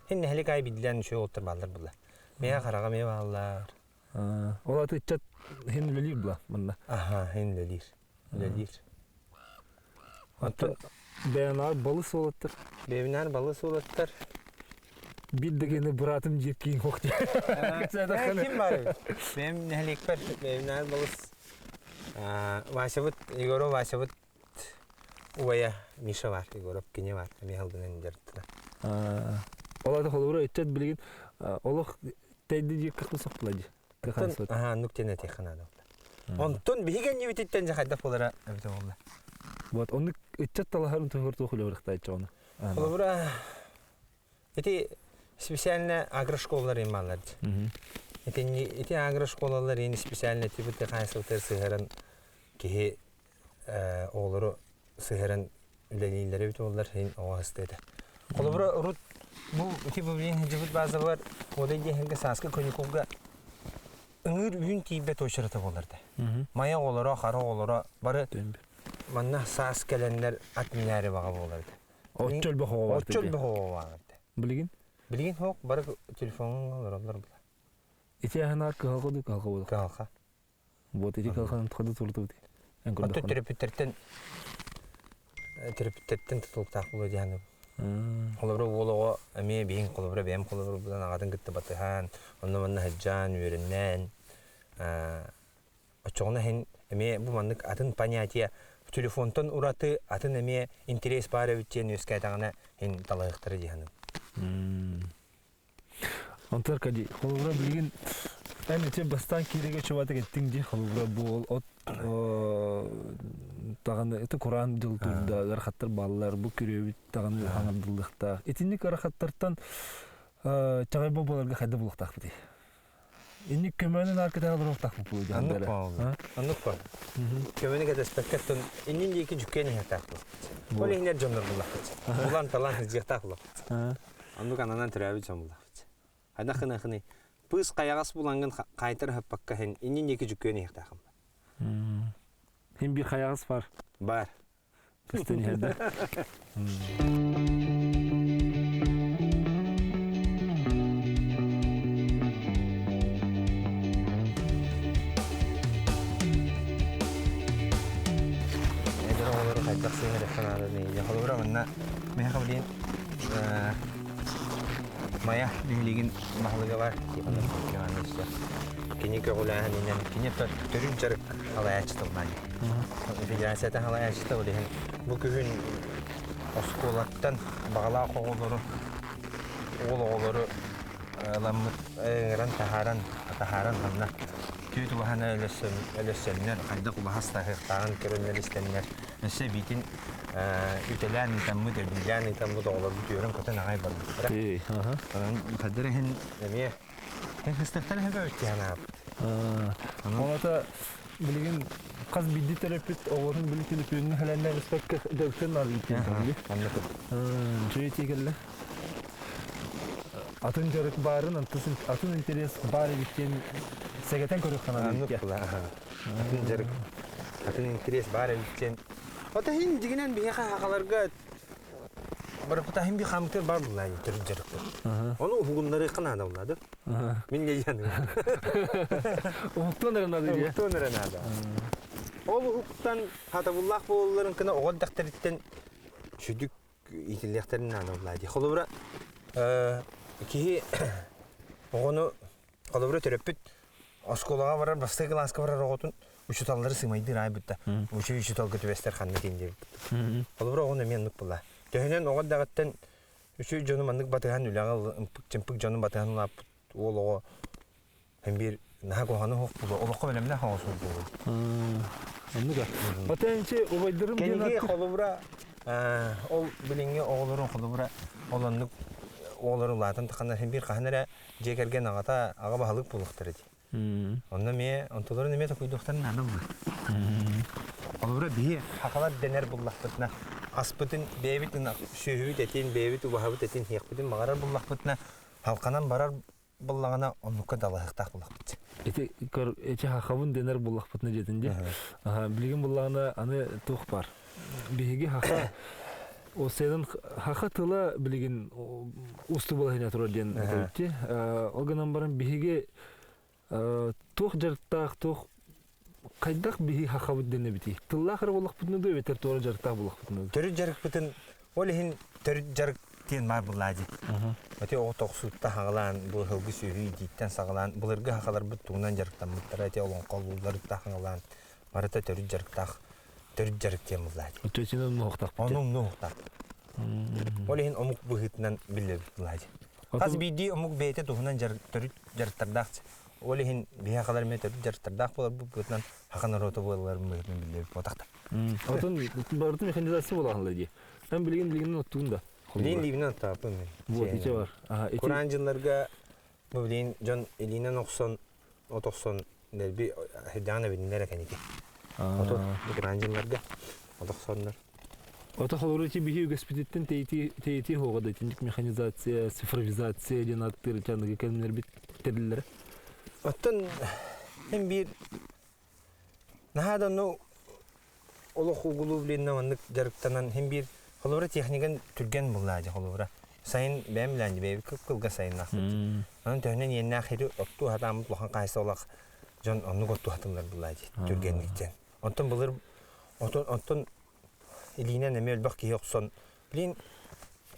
Хин нэһилик ай бидлэн үчүгэй уолаттар бааллар буолла. Миэхэ хараҕа эмиэ бааллар. Ол аты ыччат хин үлэлиир була манна. Аха, хин үлэлиир. Үлэлиир. Оттон бэйэнаар балыс уолаттар. Бэйэбинээр балыс уолаттар. Биир да киһини быраатым диир киин хох диye. Ким бар? Бэйэм нэһилиэкпэр бэйэбинээр балыс Васябыт, Егоров Васябыт убайа Миша бар, Егоров кини бар, эмиэ сылгынан дьарыктана. Ол аты холобура ыччат билигин олох тэйди диир кыхпы сохтула дии. Аха, оннук диэн этиэххэ наада. Онтон биһиги энньибититтэн дьэ хайдах буолара эбитэ буолла. Вот оннук ыччат талаһарын туһугар туох үлэ барыахтааччы Холобура, ити специально агрошколалар ималлар. Ити ити агрошколалар ини специально типа хаайсыбытыр сыһаран киһи оҕолору сыһаран үлэлииллэрэ эбит буоллар иһин оҕо астыата. Холобура, урут бу ити бу билин сылдьыбыт базабар Уодай диэһингэ сааскы каникулга ыҥыыр үүн тиийбэт очерата буолар да. Майа оҕолоро, хара оҕолоро бары манна саас кэлэннэр ат минээри баҕа буолар да. Оччо элбэх оҕо бар. Оччо элбэх оҕо бар. Билигин? Билигин хоох бары телефоҥҥа олороллор була. Ити аһынаар кыһалҕа ду кыһалҕа буолар. Кыһалҕа. Вот ити кыһалҕаны тоходу турдубут. Оттон төрөппүттэртэн төрөппүттэртэн тутулуктаах буолуо диэн Холобура уол оҕо эмиэ биһин холобура бэйэм холобурбунан аҕатын кытта батыһан, онно-манна сылдьан, үөрэннээн оччоҕуна иһин эмиэ бу маннык атын понятие телефонтон ураты атын эмиэ интерес баар эбит диэн үөскээтэҕинэ иһин талаһыахтара дии саныыбын. Онтон Аркадий, холобура билигин эн ити бастаан киирэгэ чубатык эттиҥ дии холобура буол от даҕаны ити кураан дьыл турда ыарахаттар бааллар бу күрүөбүт даҕаны хаҥардыллыахтаах итинник ыарахаттартан чаҕайба буоларга хайда булуохтаахпытый инник көмөнү наркотаҕа олоруохтаахпыт буолуо диэн Оннук буолла. Оннук буол. Көмөнү кэтэспэккэ иннин диэки дьүккүөн иһиэхтээх буоллахпыт. Ол иһинэр дьоннор буллахпыт. Булан талан сылдьыахтаах буллахпыт. Оннук ананан төрөөбүт дьон буллахпыт. Хайдах гына пыыс хайаҕас булаҥҥын хаайтар ыһаппакка иһин иннин диэки дьүккүөн иһиэхтээххин. Хин бир хайаҕас бар. Бар. Көстөн иһэр да. Эдэр оҕолору хайдах сыһыарыахха наада Холобура манна миэхэ билигин Майа нэһилиэгин баһылыга бар Тихонов Иванович кини көҕүлээһининэн кини төрүт дьарык салайааччыта буолан федерацията салайааччыта ол иһин бу күһүн оскуолаттан баҕалаах оҕолору уол оҕолору ыламмыт ыҥыран таһааран таһааран манна түүт убаһаны өлөссөннөр хайдах убаһас таһыахтааҕын көрөннөр истэннэр өссө эбиитин үтэлээн ыытаммыт эбиилээн ыытаммыт оҕолорбут үөрэн-көтөн аҕай барбыттара онон хадыр иһин эмиэ хыстахтар эһэбэбит диэн ааппыт Ол ата билигин хас биирдии төрөппүт оҕотун били төлөпүөҥҥэ хэлэннэр испэккэ дьарыктан наадыйыттыын Үчүгэй кэллэ. Атын дьарык баарын, атын интерес баар эбит диэн сэгэтэн көрүөххэ наада. Атын дьарык, атын интерес баар эбит диэн. Ото иһин дьигинэн биһиэхэ хахаларга барыппыта иһин би хамтыр бар буллаа төрүт дьарыкпыт. Ону уһугуннарыахха наада буллаа Мин не диэн. Уһуктуон эрэ наада диye. Уһуктуон эрэ наада. Ол уһуктан хатабыллаах буолалларын кына оҕо дэхтэриттэн сүдүк иитиллиэхтэрин наада буллаа дии. Холобура, киһи оҕону холобура төрөппүт оскуолаҕа барар, бастакы кылааска барар оҕотун учууталлары сымайдыыр аайбытта. Учуй учууталга түбэстэр ханна тиин диэбит. Холобура оҕону эмиэ оннук буолла. Төһөнөн оҕо даҕыттан үчүгэй дьону маннык батыһан үлэҕэ ымпык-чымпык дьону батыһан улааппыт уол оҕо Эн биир наһаа куһаҕаны оһох буолуо, олоххо бэлэмнээх оҕо суох буолуо. Оннук Отенчи убайдарым диэн Кэнники холобура ол билиҥҥи оҕолорун холобура ол оннук оҕолор улаатан таханнар син биир хаһан эрэ дьиэ кэргэн аҕата аҕа баһылык буолуохтара дии. Онно эмиэ онтуларын эмиэ токуйдуохтарын наада буолар. Холобура биһи хахалар дэнэр буллахпытына аспытын бэйэбит сүөһүбүт этин, бэйэбит убаһабыт этин сиэхпитин баҕарар буллахпытына халканан барар буллаҕына оннукка далаһыахтаах буллахпыт. Ити көр эчи хахабын дэнэр буллахпытына диэтин дии. Билигин буллаҕына аны туох бар. Биһиги хаха Осенын хаха тыла билигин устубалаһына турар диэн этибитти. Ол гынан баран биһиги туох дьарыктаах туох хайдах биһи хахабыт дэнэбитий? Тыллаах эрэ буоллахпытына дуу эбэтэр туора дьарыктаах буоллахпытына дуу? Төрүт дьарыкпытын ол иһин төрүт дьарык диэн баар буоллаа дии. Ити оҕо тохсуутта хаҥалаан бу ыһылгы сүөһү иитииттэн саҕалаан былыргы хахаларбыт тугунан дьарыктаммыттара ити олоҥхолуулларытта хаҥалаан барыта төрүт дьарыктаах төрүт дьарык диэн буоллаа дии. Өтөтүн умнуохтаахпыт. Ону умнуохтаахпыт. Ол иһин омук быһыытынан биллэбит буоллаа дии. Хас биирдии омук бэйэтэ туһунан төрүт дьарыктардаах. Ол иһин биһи сахалар эмиэ төрүт дьарыктардаах буоларбыт быһыытынан саха норуота буолалларын быһыытынан биллэбит буотахтар. Отон барытын механизация буолаһалла дии. Эн билигин билигин оттуун да. Билигин илиибинэн оттооппун мин. Вот ити бар. Аха, ити Кураан дьылларга бу билигин дьон илиинэн охсон, от охсон дэлби сирдэҕин эбиннэр экэники. Оту кураан дьылларга от охсоннор. Ото холобура ити биһи үгэспититтэн тэйити тэйити хоҕо да итинник механизация, цифровизация диэн ааттыыр аныгы кэмнэрбит тэриллэрэ. Оттон син биир наһаа да ну олох угулуу билиннэ маннык дьарыктанан син биир холобура техникан түргэн буллаа дьэ холобура сайын бэйэм билээн бэйэбит кып-кылгас сайыннаахпыт. Онон төһөнөн иэннээх сири оттуу сатааммыт улахан хаһайса олох дьон оннук оттуу сатыллар буллаа дии түргэнник диэн. Онтон былыр отон оттон илиинэн эмиэ элбэх киһи охсон блин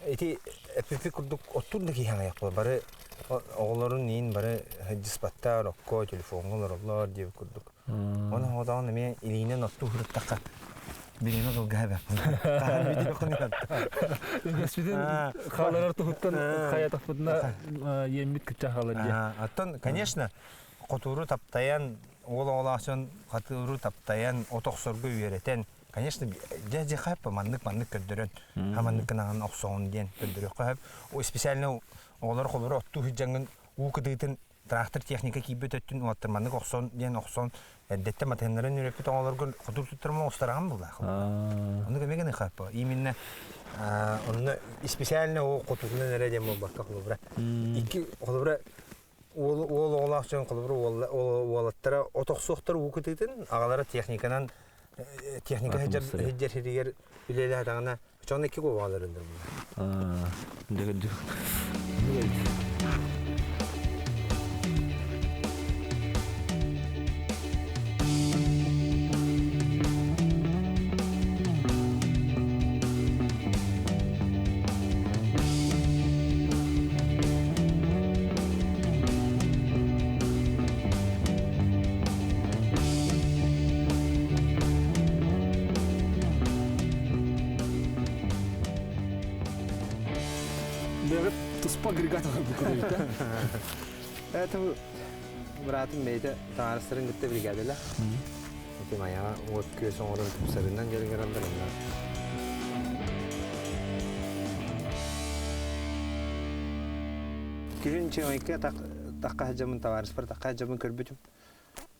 ити эппиппит курдук оттуур да киһи аҕыйах буолар бары оҕолорун иин бары сылдьыспаттар окко телефоҥҥа олороллор диэбит курдук Оны хоҕотоҕун эмиэ илиинэн оттуу сырыттахха бириэмэ кылгаһа эбэп. Хаһан видеоҕын Үгэспитин хааларар туһуттан хайатахпытына иэммит кычча хаалар диye. Оттон, конечно, хотууру таптайан, уол оҕолоох дьон хотууру таптайан, от охсорго үөрэтэн, конечно, дьэ дьэ хайпа маннык маннык көрдөрөн, хаманнык гынаҕын охсоҕун диэн көрдөрүөххэ сөп. Специально оҕолор холобура оттуу сылдьаҥҥын уу кытыытын трактор техника киирбит өттүн уоттар маннык охсон диэн охсон эрдэттэн матыһыннарын үөрэппит оҕолорго хотур туттарым оҕустараҕын буллаах. Ону кэмэ гына хаппа. Именно онно специально ол хотурунан эрэ диэн буолбакка холобура. Икки холобура уол уол оҕолоох дьон холобура уолаттара от охсуохтар уу кытыытын аҕалара техниканан техника сылдьар сиригэр үлэлээтэҕинэ Чон икки куобаҕалар өллөр Бэҕит туспа агрегат оҥорбуккут Это быраатым бэйэтэ таҥарыстарын кытта бригадалаах. Ити майаҕа уот күөс оҥорон тупсарынан дьарыгыраллар онно. Күһүн Чыамайка тахха сылдьаммын табаарыспар тахха сылдьаммын көрбүтүм.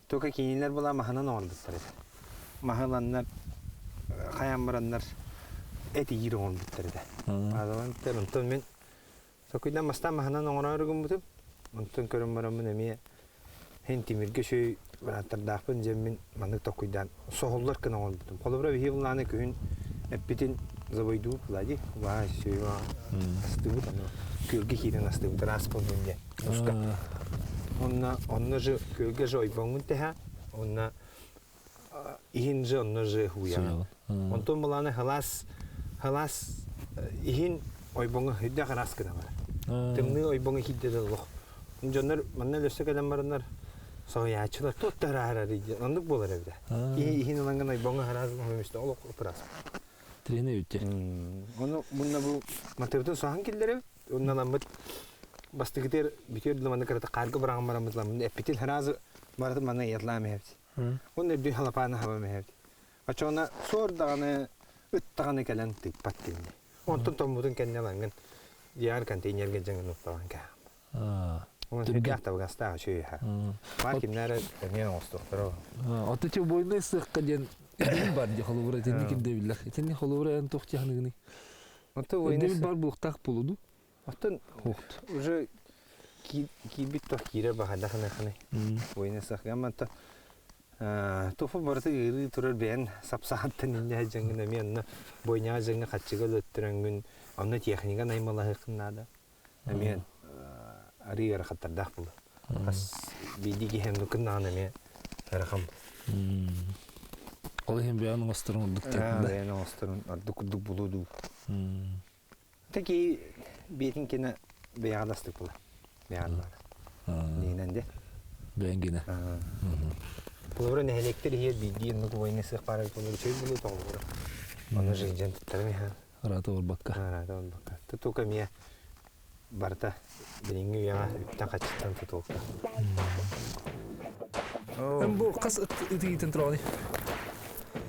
Только кинилэр была маһынан оҥорбуттар этэ. Маһы ыланнар, хайаан бараннар эт иир оҥорбуттар этэ. Аадалан онтон мин сокуйдан бастаан маһынан оҥороору гыммытым. Онтон көрөн бараммын эмиэ һин тимиргэ сүүй бырааттардаахпын дьэ мин маннык токуйдаан соһуллар гына оҥорбутум. Холобура биһи былааны күһүн эппитин забойдуу Влади, ваа сүүй астыбыт аны күөлгэ киирэн астыбыт ыраас буоллун диэн. Муска. Онно онно же күөлгэ же ойбоҥҥун тэһэ, онно иһин же онно же хуйаҕын. Онтон былааны халаас халаас иһин ойбоҥҥо үрдэх араас гына барар. Тымныы ойбоҥҥо киирдэ да олох. Дьоннор манна өлөссө кэлэн бараннар соһуйааччылар туох да араарар диэн оннук буолар эбитэ. Иһин ылаҥҥын ойбоҥҥо араас гына олох ыраас. Тренер үтте. Ону мунна бу матырытын соһон киллэребит. Онно ламмыт бастакытыгар бүтүөр дылы манна кырата хаарга быраҕан бараммыт ламмыт эппитин сразу барытын манна ыйатлаам иһэбит. Уонна үрдүн халапааны хабам иһэбит. Оччоҕуна суор даҕаны ыт даҕаны кэлэн тыыппат кинини. Онтон томмутун кэннэ ылаҥҥын диар контейнергэ дьаҥын укталан кээһэм. Онон сүрдээх табыгастаах үчүгэй үһэ. Баар кимнээр эмиэ оҥостуохтара. Ото ти убойнай сыахха диэн бар ди холобура итинник ирдэбиллэр. Итинник холобура эн туох дьаһаныгыный? Ирдэбил бар буолуохтаах буолуду. Оттон уже киирбит туох киирэр баҕайдахына война сахгамманта туфу барыта ыарыы турар бэйэн сапсааттан иннэ дьаҥын эмиэ онно бойняҕа дьаҥҥа хаччыга өлөттөрөҥҥүн онно техника наймалаһыаххын наада эмиэ арыы ыарахаттардаах буолар хас биирдии киһи оннук гыннаҕына эмиэ ыарахан Ол иһин бэйэн оҥосторун ордук диэн. Бэйэн оҥосторун ордук курдук булуу дуу. Таки биэтин кина бэйэҕэ дастык була. Бэйэҕэ баар. Диинэн де. Бэйэн гинэ. Холобура нэһилиэктэр иһиэр биирдии оннук война сыах баар буолар үчүгэй буолуу тоҕолоро. Онно жизнь туттарым иһэн. Араата барбакка. Араата барбакка. Тутука эмиэ. Барыта билиҥҥи үйэҕэ үптэн-хаччыттан тутулуктаах. Бу хас ытыйытын тураҕыный?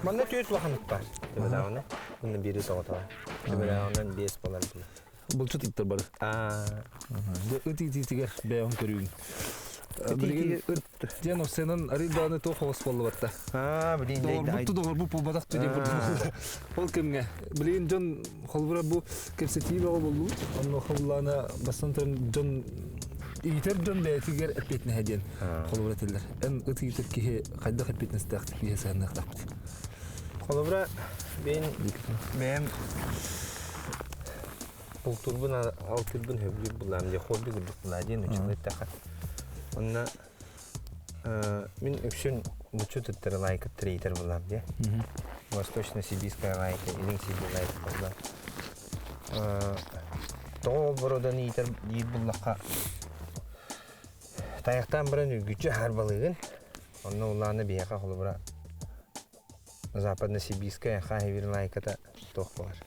Манна түөрт улахан ыт баар. Төбөлөөҕүнэ. Уонна биири соҕотоҕо. Төбөлөөҕүнэн биэс буолар була. Булчут ыттар бары. Дьэ ыт иитиитигэр бэйэҕин көрүүҥ. Билигин ыт диэн овсенан арый даҕаны туох оҕус буоллубатта. Аа, билин Доҕорбут доҕорбут буолбатах диэн курдук. Ол кэмҥэ билигин дьон холбура бу кэпсэтии бөҕө буоллубут. Онуоха буллаана бастан туран дьон иитэр дьон бэйэтигэр эппиэтинэһэ диэн холобура этиллэр. Эн ыт иитэр киһи хайдах эппиэтинэстээхтик киһи сыһыанныахтаахпыт? Холобура, бэйэм бэйэм бултуурбун алтыырбын сөбүлүүр булаам дии хобби курдук булаа диэн учугэй эттэххэ. Онно мин үксүн буччу туттары лайкыттары иитэр булаам дии. Восточно-сибирская лайка, Илин Сибирь лайка буолла. Тоҕо ол бороданы иитэр диир буллахха тайахтаан баран үргүччү аһар балыгын. Онно улаана биһиэхэ холобура Западно-Сибирская хаһы лайката туох буолар.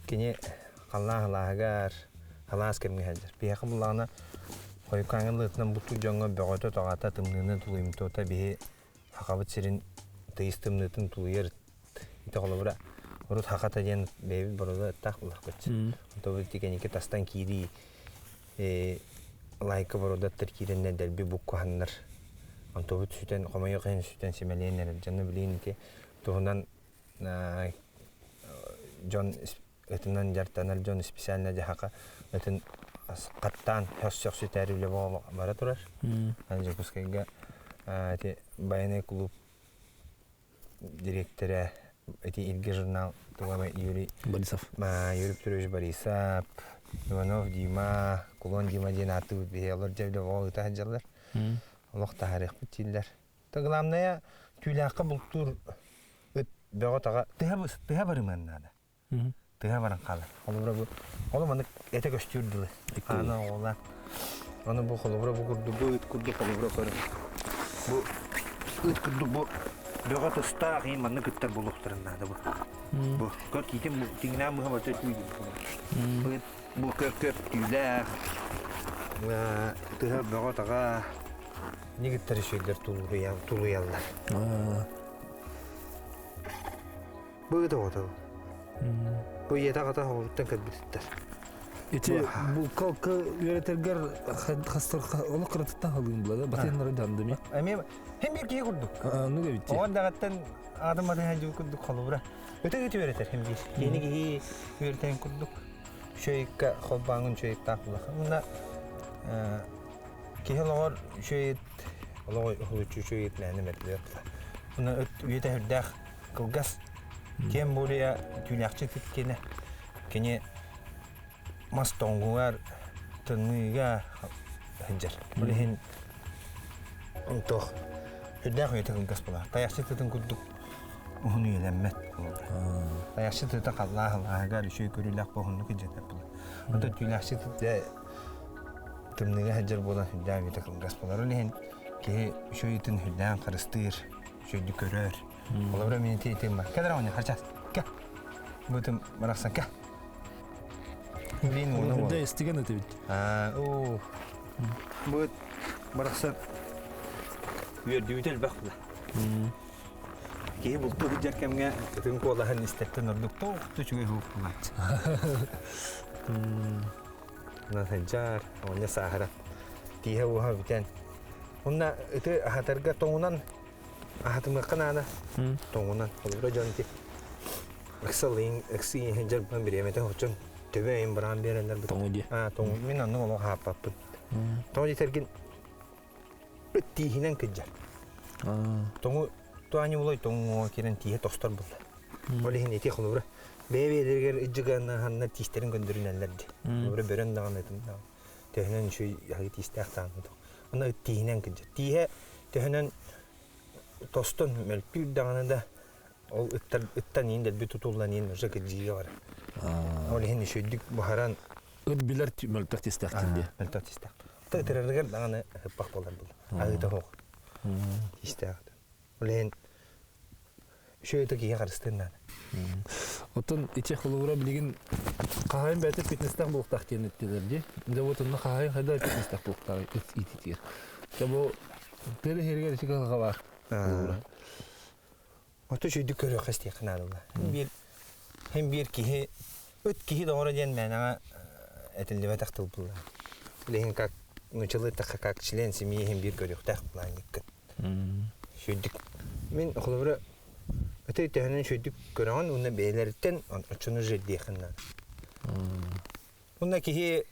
Кини халлаан халааһыгар халаас кэмҥэ сылдьар. Биһиэхэ буллаҕына хойукааҥҥы лыытынан бултуур дьоҥҥо бөҕөтө-тоҕото тымныыны тулуйумтуота биһи Сахабыт сирин тыйыс тымныытын тулуйар ити холобура урут хахата диэн бэйэбит боруода ыттаах буллахпыт. Онто ити кэнники тастан киирии лайка боруодаттар киирэннэр дэлби буккуһаннар онтобут сүтэн хомойуох иһин сүтэн симэлийэн эрэр дьону билигин ити туһунан дьон ытынан дьарыктанар дьон специально дьаһака ытын хаттаан сөхсүтээр үлэ бара турар. Дьокуускайга ити военный клуб дириэктэрэ ити Илгэ журнал туга Юрий Борисов. Юрий Петрович Борисов, Иванов Дима, Кулон Дима диэн ааттыыбыт биһи олор дьэ үлэ оҕо ыыта сылдьаллар. Олох таһаарыахпыт дииллэр. То главное түүлээххэ бултуур ыт бөҕө-таҕа тыһа тыһа барымыан наада. Тыһа баран хаалар. Холобура бу ол маннык этэ көстүүр дылы. Аана оҕолар. Аны бу холобура бу курдук бу ыт курдук холобура көрүҥ. Бу ыт курдук бу бөҕө тустаах иин маннык ыттар буолуохтарын наада бу. Бу көр киитин тиҥнээн быһа барыта түү Ыт бу көп-көп түүлээх тыһа бөҕө-таҕа нигиттэр үчүгэйдэр тулуйаллар. Бу ыт оҕото. Бу ийэтэ аҕата оҕотуттан кэлбититтэр. Ити булка үөрэтэргэр хастар олох кыратыттан халыын була да батыһыннара дьандыми. Эмиэ хем биир киһи курдук. Ну эбит. Оҕон даҕаттан аадым батыһан дьыл курдук холобура. Өтө өтө үөрэтэр хем биир. Киһини киһи үөрэтэн курдук. Үчүгэйкэ холбооҥун үчүгэйтээх булаха. Уонна киһи олоҕор үчүгэй олоҕо уһулуччу үчүгэй мээнэ мэрдилэр. Уонна үйэтэ үрдээх кылгас тем более түүлээхчи киэнэ кини мас тоҥугар тымныыга сылдьар. Ол иһин туох үрдээх үйэтэ кылгас буолар. Тайахчы тытын курдук уһун үйэлэммэт. Тайахчы тыта халлаах алааһыгар үчүгэй көрүүлээх буоһуннук илдьэтэр буолар. Онтон түүлээхчи тыта тымныыга сылдьар буолан үрдээх үйэтэ кылгас буолар. Ол иһин киһи үчүгэй ытын үрдээн харыстыыр, үчүгэйдик көрөр. Холобура мин ити итим бар. Кэл оҕонньор, харчаас. Кэ. Бу ытым барахсан кэ. Блин, уону Үрдэ истигэн ыт эбит. Аа, оо. Бу ыт барахсан үөрдүүтэ элбэх була. Киһи бултуу сылдьар кэмҥэ ытын куолаһын истэртэн ордук туох да үчүгэй суох буолааччы. Онон сылдьар, оҕонньор сааһыран, тииһэ-уоһа бүтэн. Уонна ыты аһатарга тоҥунан аһатымыахха наада. Тоҥунан. Холобура дьон ити ыксалыын, ыксыы сылдьар буолан бириэмэтэ оччон төбө өйүн быраан биэрэллэр. Тоҥу дии. Аа, тоҥу. Мин оннук олох аһаппаппын. Тоҕо диэтэргин ыт тииһинэн кыдьар. Тоҥу туаани булай тоҥуҥа киирэн тииһэ тостор булла. Ол иһин ити холобура бэйэ-бэйэлэригэр ыдьыганаһаннар тиистэрин көндөрүнэллэр дии. Холобура бөрөн даҕаны ытын даҕаны. Төһөнөн үчүгэй аһыы тиистээх даҕаны Онно ыт тииһинэн кыдьар. Тииһэ төһөнөн тостон мөлтүүр даҕаны да ол ыттар ыттан иин дэлби тутуллан иин уже кыдьыыга барар. Ол иһин үчүгэйдик буһаран Ыт билэр мөлтөх тиистээхтин дии. Мөлтөх тиистээх. Ытырарыгар даҕаны ыппах буолар була. Аһыыта суох. Тиистээх. Ол иһин Үчүгэй киһи харыстыын наада. Оттон ити холобура билигин хаһайын бэйэтэ фитнестээх буолуохтаах диэн эттилэр дии. Дьэ вот онно хаһайын хайдах фитнестээх буолуохтааҕый иититигэр. Дьэ бу тыа иһэригэр ити кыһалҕа баар. Холобура. Ото үчүгэйдик көрүөххэ истиэххэ наадалла. Биир һин биир киһи ыт киһи доҕоро диэн мээнэҕэ этиллибэтэх тыл буолла. Билигин как нучалы эттэххэ как член семьи иһин биир көрүөхтээх былаанньыккын. Үчүгэйдик мин холобура ыты төһөнөн үчүгэйдик көрөҕүн уонна бэйэлэриттэн оччону жердиэххин наада. Уонна киһи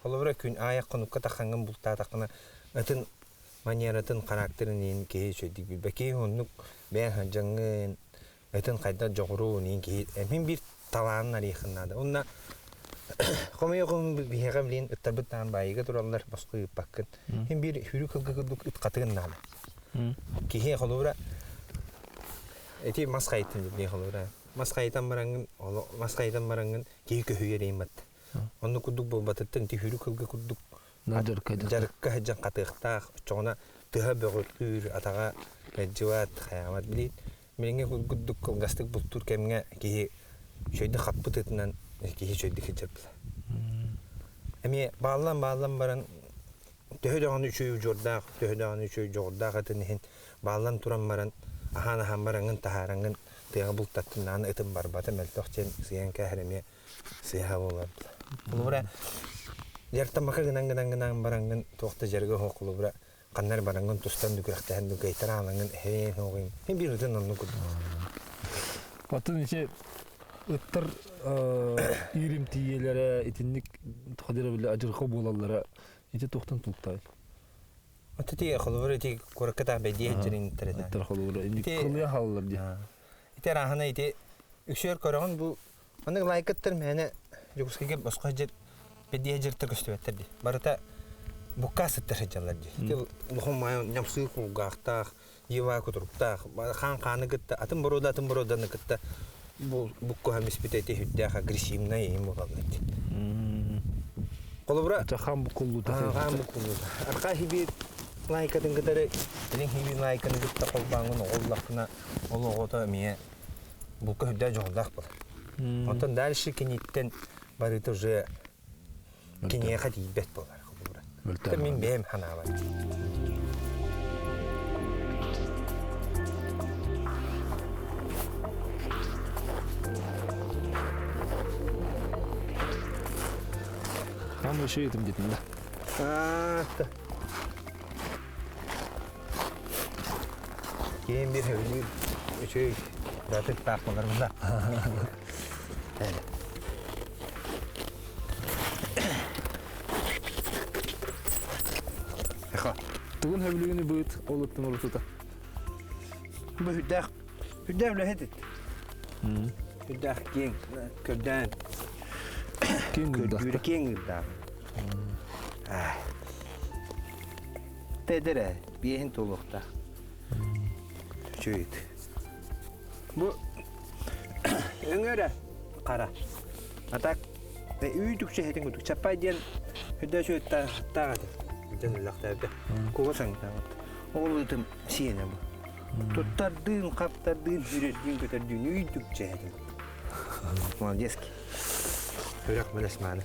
холобура күн аайы хонукка таххаҥҥын бултаатаххына ытын манератын, характерын иһин киһи үчүгэйдик билбэт. Киһи оннук бэйэҥ сылдьаҥҥын ытын хайдах дьоҕуруун иһин киһи мин биир талаанын арыйыаххын наада. Уонна хомойуох биһиэхэ билигин ыттарбыт таһан баайыыга тураллар, босхо ыыппаккын. Мин биир хүрү кылгы курдук ыт хатыгын наада. Киһи холобура ити мас хайытын диэн холобура мас хайытан бараҥҥын мас хайытан бараҥҥын киһи көһүйэр иһин батта. Оннук курдук буолбатыттан ити хүрү кылгы курдук дьарыкка сылдьан хатыахтаах, оччоҕуна тыһа бөҕөргүүр, атаҕа мэлдьибэт, хайаабат. Билигин билиҥҥи курдук кылгастык бултуур кэмҥэ киһи үчүгэйдик хаппыт ытынан киһи үчүгэйдик сылдьар буолар. Эмиэ бааллан-бааллан баран төһө даҕаны үчүгэй удьуордаах, төһө даҕаны үчүгэй дьоҕурдаах ытын иһин бааллан туран баран аһаан-аһаан бараҥҥын таһаараҥҥын тыаҕа бултаттын даҕаны ытын барбата мөлтөх диэн сыйан кээһэр эмиэ сыыһа буолар. Холобура, дьарыктаммакка гынан гынан гынан бараҥҥын туох да дьарыга суох холобура ханна эрэ бараҥҥын тустан дүкүрэхтэһэн дүкэйтэр аалаҥҥын эһээн оҕуйун мин биир ытын оннук курдук. Оттон ити ыттар ииримтийиэлэрэ итинник ходира били адьырҕа буолаллара ити туохтан тултай? Ити ти холобура ити куоракка таах бэйдиэ сылдьар иниттэр этэ. Ыттар холобура инник кылыйа хаалаллар дии. Ити арааһына ити үксүөр көрөҕүн бу Маннык лайкыттар мээнэ Дьокуускайга босхо дьэр бэдиэ дьэртэр көстүбэттэр дии. Барыта букка сыттар сылдьаллар дии. Ити улахан маайа ньамсыы кулгаахтаах, ева кутуруктаах, хаан хааны кытта атын боруода атын боруоданы кытта бу буккуһа миспитэ ити сүрдээх агрессивнай им буолаллар дии. Холобура хаан буккуллуута. Хаан буккуллуута. Архаа хибиир лайкатын кытары илин хибиир лайканы кытта холбооҥҥун оҕоллаххына ол оҕото эмиэ булка үрдээх дьоҕурдаах буолар. Онтон дальше киниттэн барыта уже киниэхэ тиийбэт буолар. Это мин бэйэм ханаабар. Там еще этим где-то, да? Киин биир сөбүлүүр үчүгэй ратыктаах буолар мында. Эхо. Тугун хөбүлүгүнү быыт ол ыттын урутута. Бу үрдээх үрдээх үлэһит ит. Үрдээх киэҥ көрдөөн. Киэҥ Көрдүүрэ киэҥ ыырдаах. Тэдэрэ биэһин туолуохтаах. Үчүгэй. Бу өҥөрө хара. А так үүтүкчэ хэтин кутук чаппай диэн үрдэ үчүгэйтээх этэ. Дьон үлэхтээбитэ. Куга саҥтаабыт. Ол ытым сиэнэ бу. Туттардыын, хаптардыын, үрэрдиин, көтөрдүүн үүтүкчэ хэтин. Молодецкий. Үрэх мэлэс мааны.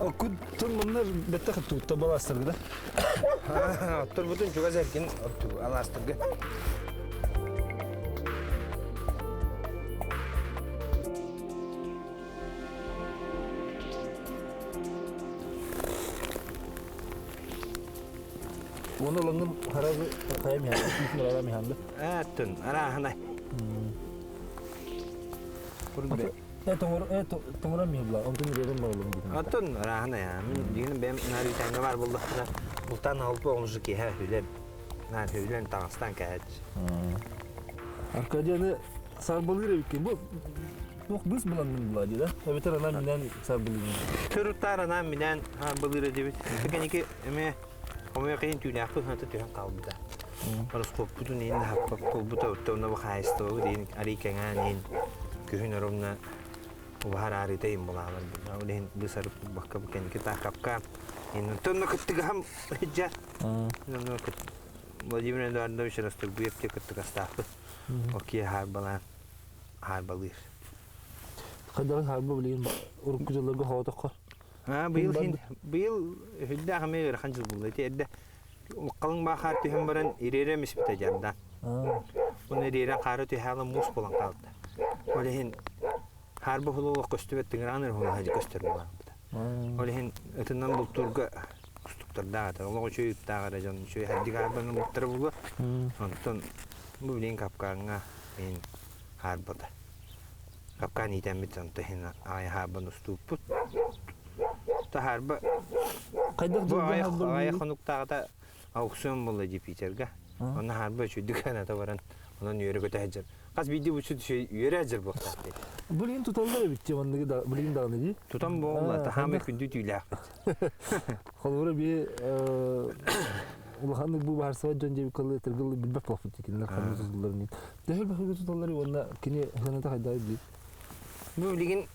Оккутун манна бэттэх туутта балаастарга да? Оттурбутун чугас эргин алаастарга. Уонна ылаҥҥын харазы хайа миһаанда, күүсүн араа миһаанда. Аттын, арааһынай. Тоҥорон миһабла, онтун үрэрин барылым дии. Оттон арааһынай, мин дигин бэйэм наар үтээҥҥэ баар буоллахпына, бултаан алпа оҕурушу киэһэ хүлэн, наар хүлэн таҥастаан кээһээччи. Аркадияны сарбалыыр эбиккин. Бу туох быыс буланнын була дии да? Эбэтэр анаан минээн сарбалыырын. Төрүттаар анаан минээн сарбалыыр эдибит. Кэники эмиэ Хомойуох иһин түүлээхпит уната түһэн хаалбыта. Ороскуоппутун иһин хаппап буолбута, оттон бу хаһаайыстыбабыт иһин арый кэҥээн иһин күһүн оромно убаһар аарыыта иһин булаалар. Ол иһин быысарып булбакка бу кэнники таах капка Онтон кыттыгаһым дьэ. Владимир Эдуардович Расторгуев те кыттыгастаахпыт. Ол киһи хаарбалаан хаарбалыыр. Хайдаҕын хаарба билигин урукку дьылларга хоотоххо? Быйыл быйыл хүлдээх эмиэ ыарахан дьыл буолла. Ити эрдэ халыҥ баахаар түһэн баран ириэрэ эмиспитэ дьардаан. Оны ириэрэн хаары түһэҕэ муус буолан хаалта. Ол иһин хаарба хулуолах көстүбэт тыҥыраан эрэ хулаһа көстөр буолаабыта. Ол иһин ытынан бултуурга кустуктардаах этэ. Олох үчүгэй ыттаах эрэ дьон үчүгэй хэрдик хаарбаны бултара буолуо. Онтон бу билигин капкааҥҥа иһин хаарбата. Капкаан иитэммит онто иһин аҕай хаарбаны устууппут. Та хаарба Хайдах бу дьылга аҕай хаарба аҕай билигин? хонуктааҕыта аукцион буолла дии Питерга. Онно хаарба үчүгдүк аната баран онон үөрэ-көтө сылдьар. Хас биирдии булчут үөрэ сылдьар буолуохтаах диэтэ. Билигин туталлар эбит дии манныгы да билигин даҕаны дии. Тутан буолла, таһаамай күндү түүлээхпит. Холобура би улаханнык бу баарсыбат дьон диэбит кылы тыргыл билбэт буолбут кинилэр ханна тутулларын. Төһө бөхүгү туталлар уонна кини хыната хайдаа билит. Бу билигин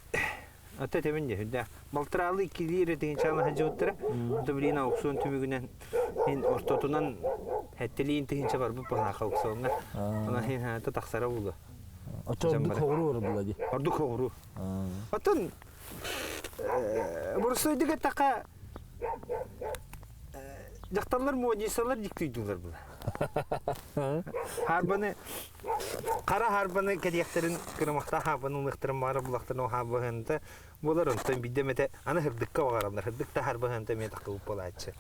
Ата этэбин дьэ, үрдээх. Балтараалы иккилии эрэ тыһыынчаҕа сылдьыбыттара. Ото билигин аукцион түмүгүнэн иһин ортотунан сэттэлиин тыһыынча барбыт баһаха аукциоҥҥа. Онон иһин ханата тахсара буолуо. Оччо ордук хоҕуру барбыла дии. Ордук хоҕуру. Оттон боростуойдук эттэххэ дьахталлар модницалар диктуйдуулар була. Хаарбаны Хара хаарбаны кэтиэхтэрин, кырымахтаах хаарбаны ылыахтарын баҕара булахтарын ол хаарбаһыанта буолар, онтон биирдэ эмэтэ аны һырдыкка баҕараллар, һырдык да хаарбаһыанта эмиэ таххыбыт буолааччы.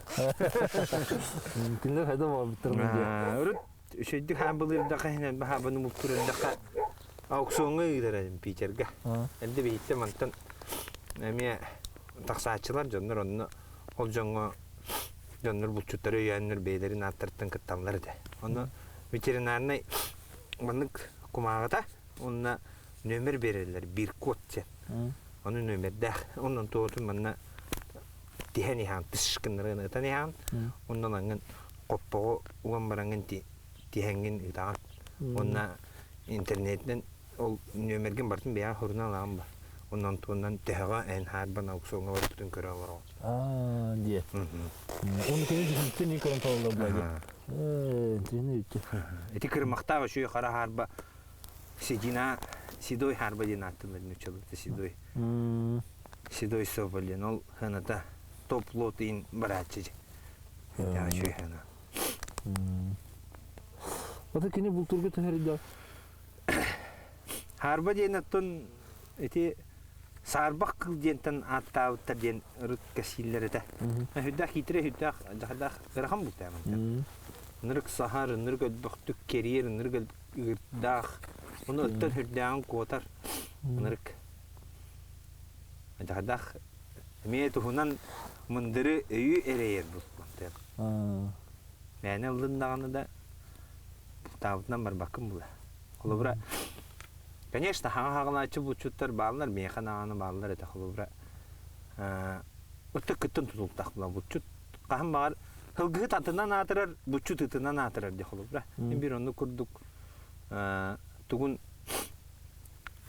Кинилэр хайда баҕарбыттарын диye. Урут үчүгэйдик хаамбылыырдаха иһин хаабаны муктурардаха аукциоҥҥа ыытар Питерга. Эрдэ биһиттэ мантан эмиэ тахсааччылар дьоннор онно ол дьоҥҥо дьоннор булчуттары өйөөннөр бэйэлэрин ааттарыттан кытталлар этэ. Онно ветеринарнай маннык кумааҕыта уонна нүөмэр биэрэллэр биир код диэн. Ону нүөмэрдээх. Онон туотун манна тиһэн иһаан тыш гыннаран ытан иһаан оннон аңгын хоппоҕу уган бараҥҥын тиһэҥҥин ытаҕын. Уонна интернетинэн ол нүөмэргин барытын бэйэҕэ суруна ылаҕын ба. Онон туоннан төһөҕө эн хаарбан аукциоҥҥа барбытын көрө олороҕун. Аа, диye. Оны кини дьүһүнтэн не көрөн талаллар була Ээ, үттэ. Ити кырмахтаах үчүгэй хара хаарба седина седой хаарба диэн ааттыыллар нууччалыыта седой. Седой соболь диэн ол хыната топ-лот иин барааччы. Үчүгэй хына. Ата кини бултурга түһэрдэ. Хаарба диэн оттон ити саарбах кыл диэнтэн ааттаабыттар диэн ырыт кэсииллэр этэ. Сүрдээх хитрэ, сүрдээх дьахардаах ыарахан бултааман. Ынырык саһар, ынырык өлбөхтүк кэриэр, ынырык ыырдаах. Ону ыттан сүрдээҕин куотар. Ынырык. Дьахардаах эмиэ туһунан мындыры өйү эрэйэр бултаан. Мээнэ ыллын даҕаны да бултаабытынан барбаккын була. Холобура, конечно, хаҥа хаҕылааччы булчуттар бааллар, миэхэ даҕаны бааллар этэ. Холобура, ытык кыттан тутултах була булчут хаһан баҕар һылгыһыт атынан аатырар, булчут ытынан аатырар дии холобура. Биир оннук курдук тугун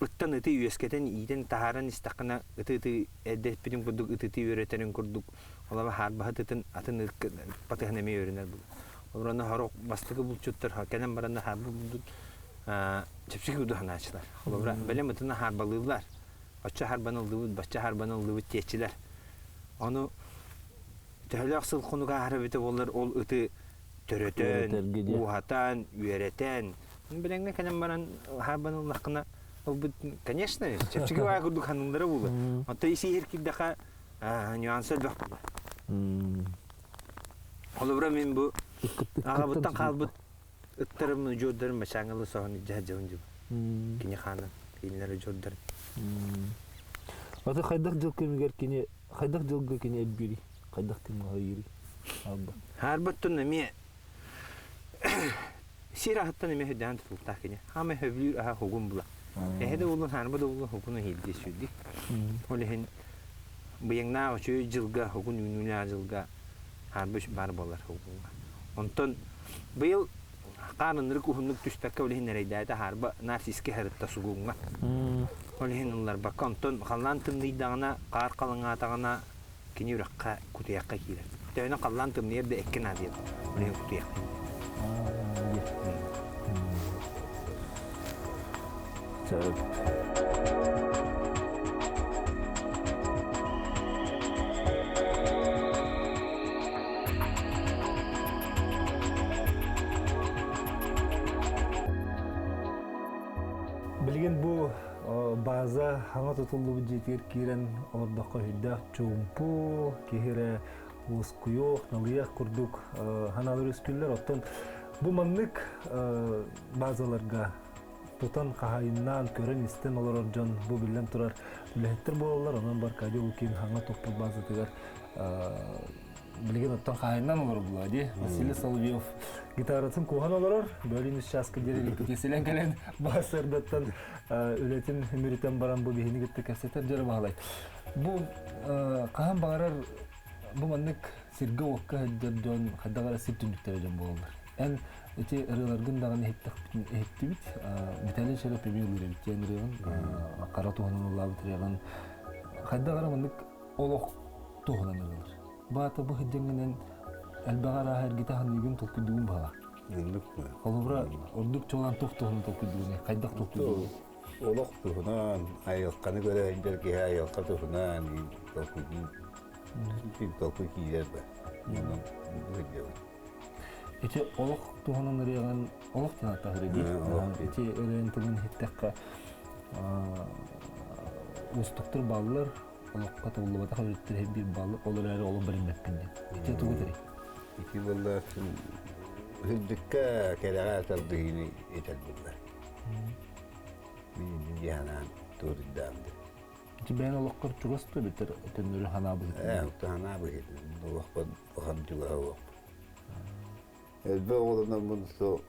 ыттан ыты үөскэтэн иитэн таһааран истэххинэ ыты-ыты эрдэспитин курдук ытытыы үөрэтэрин курдук олоро хаарбаһыт ытын атын батыһан эмиэ үөрэнэр буолар. Олорно сорох бастакы булчуттар кэлэн баран хаарба булдун чэпчэки курдук санааччылар. Холобура, бэлэм ытына хаарбалыыллар. Оччо харбаны ыллыбыт, бачча харбаны ыллыбыт диэччилэр. Ону төһөлөөх сыл хонук ааһар эбитэ буоллар ол ыты төрөтөн, ууһатан, үөрэтэн, билэҥҥэ кэлэн баран хаарбаны ыллаххына ылбыт, конечно, чэпчэки баай курдук ханыыллара буолуо. Оттон исиһир киирдэххэ нюанса элбэх буолар. Холобура мин бу аҕабыттан хаалбыт ыттарым, удьуордарым бачааҥылы соһон илдьэ сылдьабын дьыбы. Кини хаанын, кинилэр удьуордарын. Аты хайдах дьыл кэмигэр кини хайдах дьылга кини элбиирий? Хайдах кимҥэ хайыырый? Арба. Хаарбаттан эмиэ сир аһыттан эмиэ үрдээн тутулуктаах кини. Хаамай сөбүлүүр аһа хугун була. Эһэ да буоллун, хаарба да буоллун хугун иһирдии сүүрдүү. Ол иһин быйаҥнаах үчүгэй дьылга, хугун үүнүүлээх дьылга хаарба баар буолар хугуҥҥа. Онтон быйыл хаан ынырык уһуннук түспэккэ ол иһин эрэйдээтэ хаарба наар сискэ сырытта сугуҥҥа. Ол иһин ылларбакка, онтон халлаан тымныйдаҕына, хаар халыҥаатаҕына. Кини үрэххэ, кутуйахха киирэр. Төһөнөн халлаан тымныйар да эккэ наадыйар. Билигин кутуйах. Сөп. Билигин бу бааза хаҥа тутуллубут дьиэтигэр киирэн олордоххо сүрдээх чуумпу, киһи эрэ уоскуйуох, налыйыах курдук ханаалар үөскүүллэр. Оттон бу маннык баазаларга тутан, хаһаайыннаан, көрөн-истэн олорор дьон бу биллэн турар үлэһиттэр буолаллар. Онон бу Аркадий Лукин хаҥа туппут баазатыгар билигин оттон хаһаайыннаан олорор буолла дии. Василий Соловьев гитаратын кууһан олорор. Бөлүүн үс чааска диэри репетициялэн кэлэн баасырдаттан үлэтин үмүрүтэн баран бу биһини кытта кэпсэтэр дьоро баһылай. Бу хаһан баҕарар бу маннык сиргэ-уокка сылдьар дьон хайдах эрэ сир түннүктэрэ дьон буолаллар. Эн ити ырыаларгын даҕаны иһиттибит. Виталий Шаров эмиэ ыллыыр эбит диэн ырыаҕын, хара туһунан ыллаабыт ырыаҕын. Хайдах эрэ маннык олох туһунан ырыалар. Баата бу сылдьаҥҥынан элбэх арааһы эргитэ саныыгын толкуйдугун баһала. Оннук. Холобура, ордук чуолаан туох туһунан толкуйдугун, хайдах толкуйдугун? Олох туһунан, айылҕаны көрө сылдьар киһи айылҕа туһунан толкуйдуу толкуй киирэр да. Онон сылдьабын. Ити олох туһунан ырыаҕын олох диэн ааттаах ырыа дии. Ити ырыан тылын иһиттэххэ уустуктар бааллар, олоххо табыллыбатах өрүттэр биир бааллар, ол эрээри олох бэриммэппин диэн. Ити тугу этэрий? Ити буолла сырдыкка кэрэҕэ тардыһыыны этэр буолла. Мин дьиһанаан туурдаам да. Ити бэйэн олоххор чугас да эбэтэр төннөрү санаа быһыытынан? Ээ, санаа быһыытынан олохпор улахан чугаһа суох. Элбэх оҕолономмун со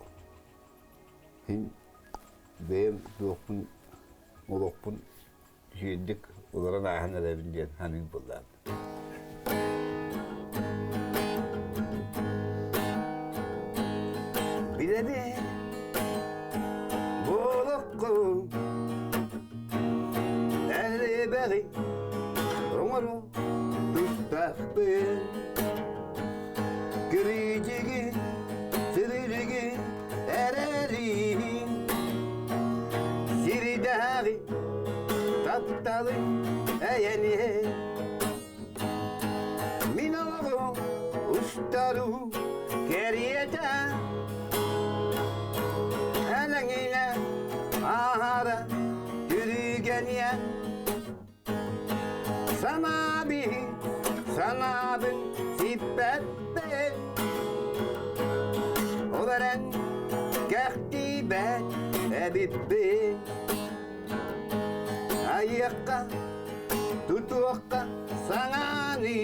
мин бэйэм туохпун олохпун үчүгэйдик олорон ааһан эрэбин диэн саныыр буоллаҕым. Билэбин бу олоххо элбэҕи оҥоро тустаахпын Киричиги, сирилиги эрэрин Сирдээҕи тапталы эйэни Мин олоҕум устару кэриэтэ Элэҥинэ аһара түргэниэ Санаабын, санаабын сиппэппин Ол эрэн кэхтиибэт эбиппин Айыахха, тутуохха саҥаны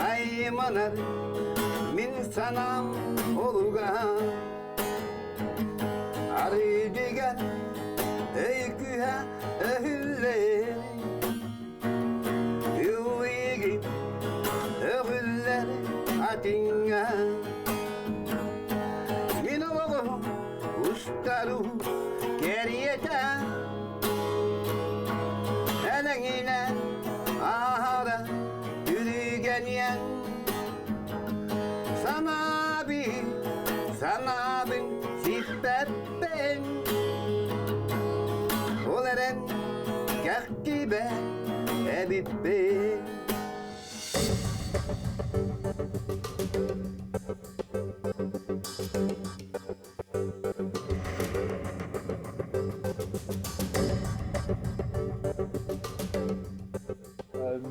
Айманар мин санаам олуга Арыйдыга өй-күүһэ өһүллэр Үүйгин өҕүллэр атыҥҥа Мин олоҕум устару кэриэтэ Элэҥинэ аһара түргэниэн Санаабын, санаабын сиппэппин Ол эрэн кэхтибэ эбиппин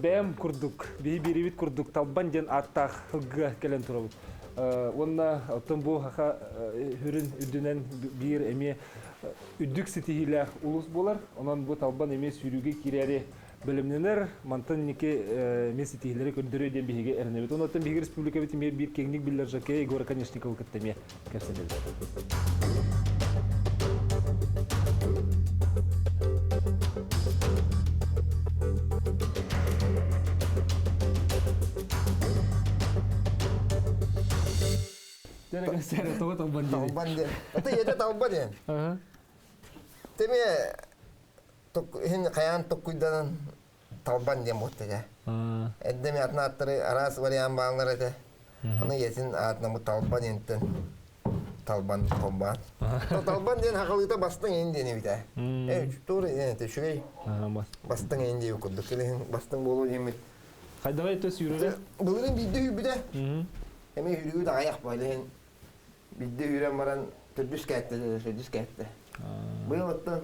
Бэйэм курдук, биһи биэрибит курдук Талбан диэн ааттаах сылгыга кэлэн турабыт. Уонна оттон бу саха хүрүн үрдүнэн биир эмиэ үрдүк ситиһиилээх улуус буолар. Онон бу Талбан эмиэ сүүрүүгэ киирээри бэлэмнэнэр. Мантан инники эмиэ ситиһиилэри көрдөрүө диэн биһиги эрэнэбит. Онон биһиги республикабыт эмиэ биир киэҥник биллэр жокей Егор Оконешниковы кытта эмиэ кэпсэтэбит. Талбан диэн. Ата ийэтэ талба диэн. Теме иһин хайаан токкуйданан. Талбан диэн буолта этэ. Эрдэ атын ааттары араас вариант бааллар этэ. Аны ийэтин аатынан бу Талбан диэнтэн Талбан холбоон. Талбан диэн хахалыыта бастыҥ иин диэн эбитэ. Э, тур этэ үчүгэй. Бастыҥ иин диэбит курдук. Кэлин бастыҥ буолуо диэммит. Хайдаҕай өтө сүүрэрэ? Былырыын биирдэ үүрбүтэ. Эмиэ үүрүүгүт аҕыйах буолан биирдэ үүрэн баран төрдүс кээттэ, төрдүс кээттэ. Быйыл оттон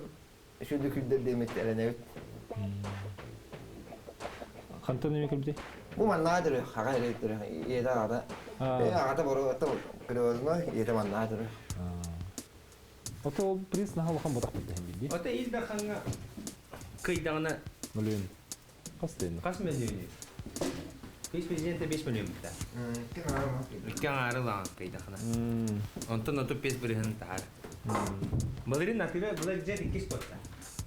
Үчүгэй күндэр диэммит эрэнэбит. Хантан эмэ кэлбитэй? Бу маннаа төрү, хаҕа эрэ төрү. Ийэтэ аҕата. Э, аҕата боru ата привозной, ийэтэ маннаа төрү. Ото ол приз наһаа улахан ботах бэрдэһин билди. Ото Ил Дархаҥҥа кыйдаҕына Мөлүйүөн. Хас тыына? Хас мөлүйүөнүй? Кыыс президенте 5 мөлүйүөн бүтэ. Икки аҥаары ылаҕын кыйдахына. Онтон 35 бырыһын таһар. Былырыын атыыра былыр дьэр иккис куотта.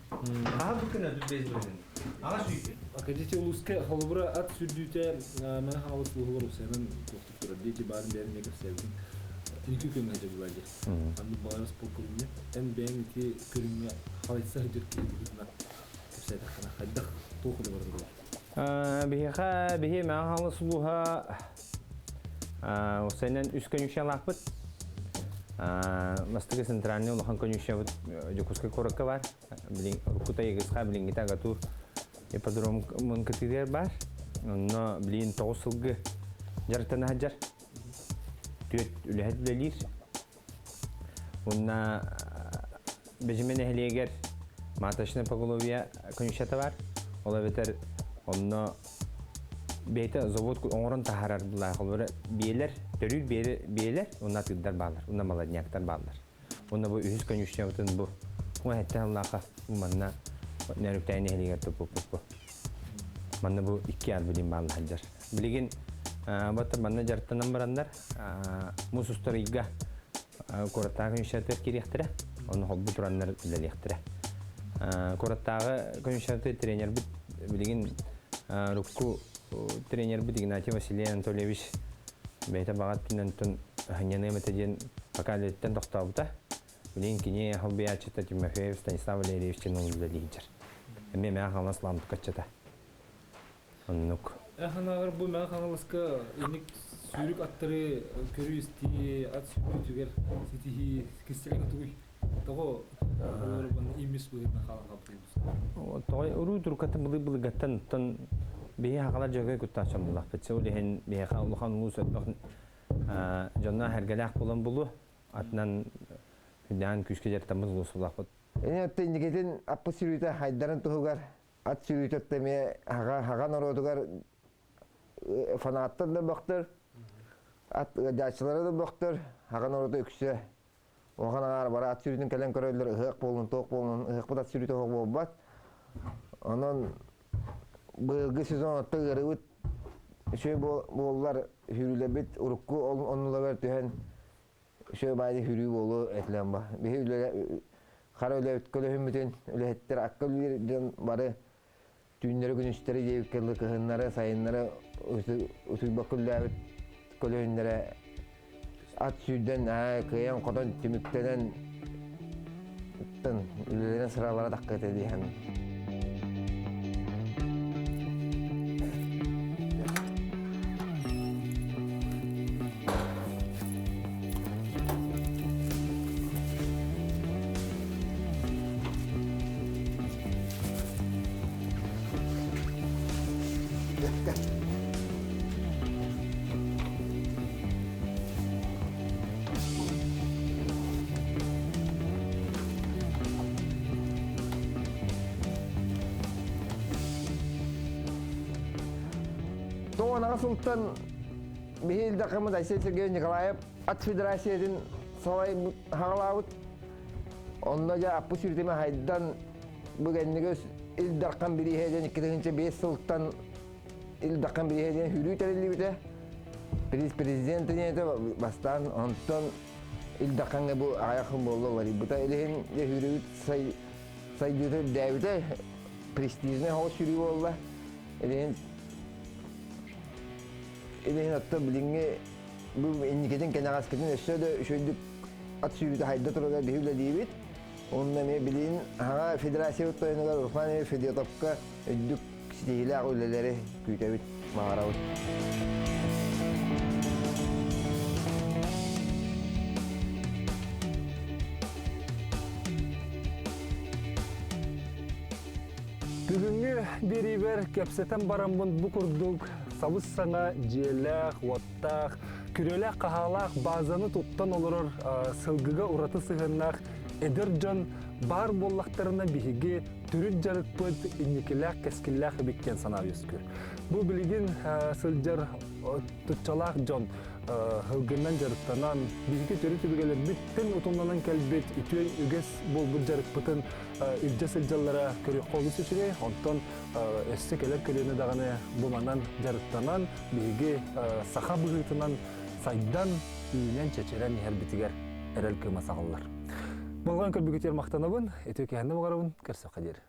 Хаһа бу күн 35 бырыһын. Аҕа сүүтү. Академия улууска холобура ат сүрдүүтэ Мэҥэ Хаҥалас улууһугар усайынан туохтук турар дии баарын бэйэм эмиэ кэпсээбитим. Инники күөҥҥэ сылдьар дии. Ханнык баҕарар спорт көрүҥҥэ. Эн бэйэҥ ити көрүҥҥэ халайса сылдьар киһи быһыытынан кэпсээтэххинэ хайдах туох үлэ баран турар? Биһиэхэ биһи Мэҥэ Хаҥалас улууһа Усайынан үс конюшнялаахпыт. Бастакы центральный улахан конюшнябыт Дьокуускай куоракка баар. Уруккута Егысха, билиҥҥитэ Агатур ипподром кытыытыгар баар. Онно билигин тоҕус сылгы дьарыктана сылдьар. Түөрт үлэһит үлэлиир. Уонна Бэдьимэ нэһилиэгэр маточное поголовье конюшата бар. Ол эбэтэр онно бэйэтэ завод оҥорон таһаарар былаах. Олор биэлэр, төрүүр биэлэр, уонна атыырдар бааллар, уонна молодняктар бааллар. Уонна бу үһүс конюшнябытын бу уон аллааха бу манна Нөрүктээн нэһилиэгэр туппуппут бу. Манна бу икки ат билин баалла сылдьар. Билигин баттар манна дьарыктанан бараннар муус устар ыйга куораттааҕы конюшнятыгар киириэхтэрэ, онно холбуу тураннар үлэлиэхтэрэ. Куораттааҕы конюшняты тренербит билигин урукку тренербит Игнатий Василий Анатольевич бэйэтэ баҕа өттүнэн ханньаныам этэ диэн пока үлэтиттэн тохтообута. Билигин кини холбуйааччыта Тимофеев Станислав Валерьевич Чинун үлэлии сылдьар. Эмиэ Мэҥэ Хаҥалас Лампыкаччыта. Оннук. Ханаҕар бу Мэҥэ Хаҥаласка инник сүүрүк аттары көрүү-истии, ат сүүрдүүтүгэр ситиһии кистэлэҥэ тугуй? Тоҕо олорбун имис быһыытынан хаалан хаалбытый? Тоҕо уруу турукаттан былыр-былыргаттан оттон биһи хахалар дьөгөй куттаах дьон буллахпыт. Ол иһин биһиэхэ улахан улуус элбэх дьонноох эргэлээх буолан булу атынан үрдээн күүскэ дьарыктаммыт улуус буллахпыт. Ини отто инникитин аппы сүрүүтэ хайдарын туһугар ат сүүрүүтэ эмиэ хаҕа норуотугар фанаттар да бөхтөр, ат ыалдьааччылара да бөхтөр, хаҕа норуота үксэ. Улахан аҥаар бары ат сүүрүүтүн кэлэн көрөллөр, ыһыах буоллун, туох буоллун, ыһыахпыт ат сүүрүүтэ оһох буолбат. Онон быйылгы сезон отто ыарыыбыт үчүгэй буоллар сүүрүүлэрбит урукку оннуларыгар түһэн үчүгэй баайы сүүрүү буолуо этилэн ба. Биһи үлэ хара үлэбит көлөһүммүтүн үлэһиттэр акка үлэлиир дьон бары түүннэри күнүстэри диэбиккэ дылы кыһыннары сайыннары утуйбакка үлэлээбит көлөһүннэрэ ат сүүрдэн кыайан хотон түмүктэнэн үлэлэрин сыралара таххыта диэһэн Тоҕо сылтан биһи Ил Дархаммыт Айсен Сергеевич Николаев ат федерациятын салай хаҕалаабыт. Онно дьэ аппы сүүртүмэ хайдан бу кэннигэ Ил Дархан бирииһэ диэн 2005 сылтан Ил Дархан бирииһэ диэн сүүрүү тэриллибитэ. Президент диэн бастаан онтон Ил Дархаҥҥа бу аҕыйах буолла уларыйбыта. Илиһин дьэ сүүрүүбүт сайдыыта үрдээбитэ. Престижнэй соҕус сүүрүү буолла. Илиһин Илиһин оттон билиҥҥи бу инникитин кэнэҕэскитин өссө да үчүгэйдик ат сүүрүүтэ хайда турарыгар биһи үлэлиибит. Онно эмиэ билигин хаҥа федерациябыт тойонугар Руслан Федотовка үрдүк ситиһиилээх үлэлэри күүтэбит, баҕарабыт. Бүгүҥҥү биэриибэр кэпсэтэн бараммын бу курдук сабыс-саҥа дьиэлээх, уоттаах, күрүөлээх-хаһаалаах баазаны туттан олорор сылгыга ураты сыһыаннаах эдэр дьон баар буоллахтарына биһиги төрүт дьарыкпыт инникилээх кэскиллээх эбит диэн санаа үөскүүр. Бу билигин сылдьар туччалаах дьон һылгынан дьарыктанан, биһиги төрүт өбүгэлэрбиттэн утумнанан кэлбит үтүө үгэс буолбут дьарыкпытын илдьэ сылдьаллара көрүөххэ олус үчүгэй. Онтон өссө кэлэр көлүөнэ даҕаны бу манан дьарыктанан, биһиги саха быһыытынан сайдан, үүнэн-чэчирэн иһэрбитигэр эрэл кыыма саҕыллар. Болҕойон көрбүкүтүгэр махтанабын, үтүө киһини баҕарабын, көрсөххө диэри.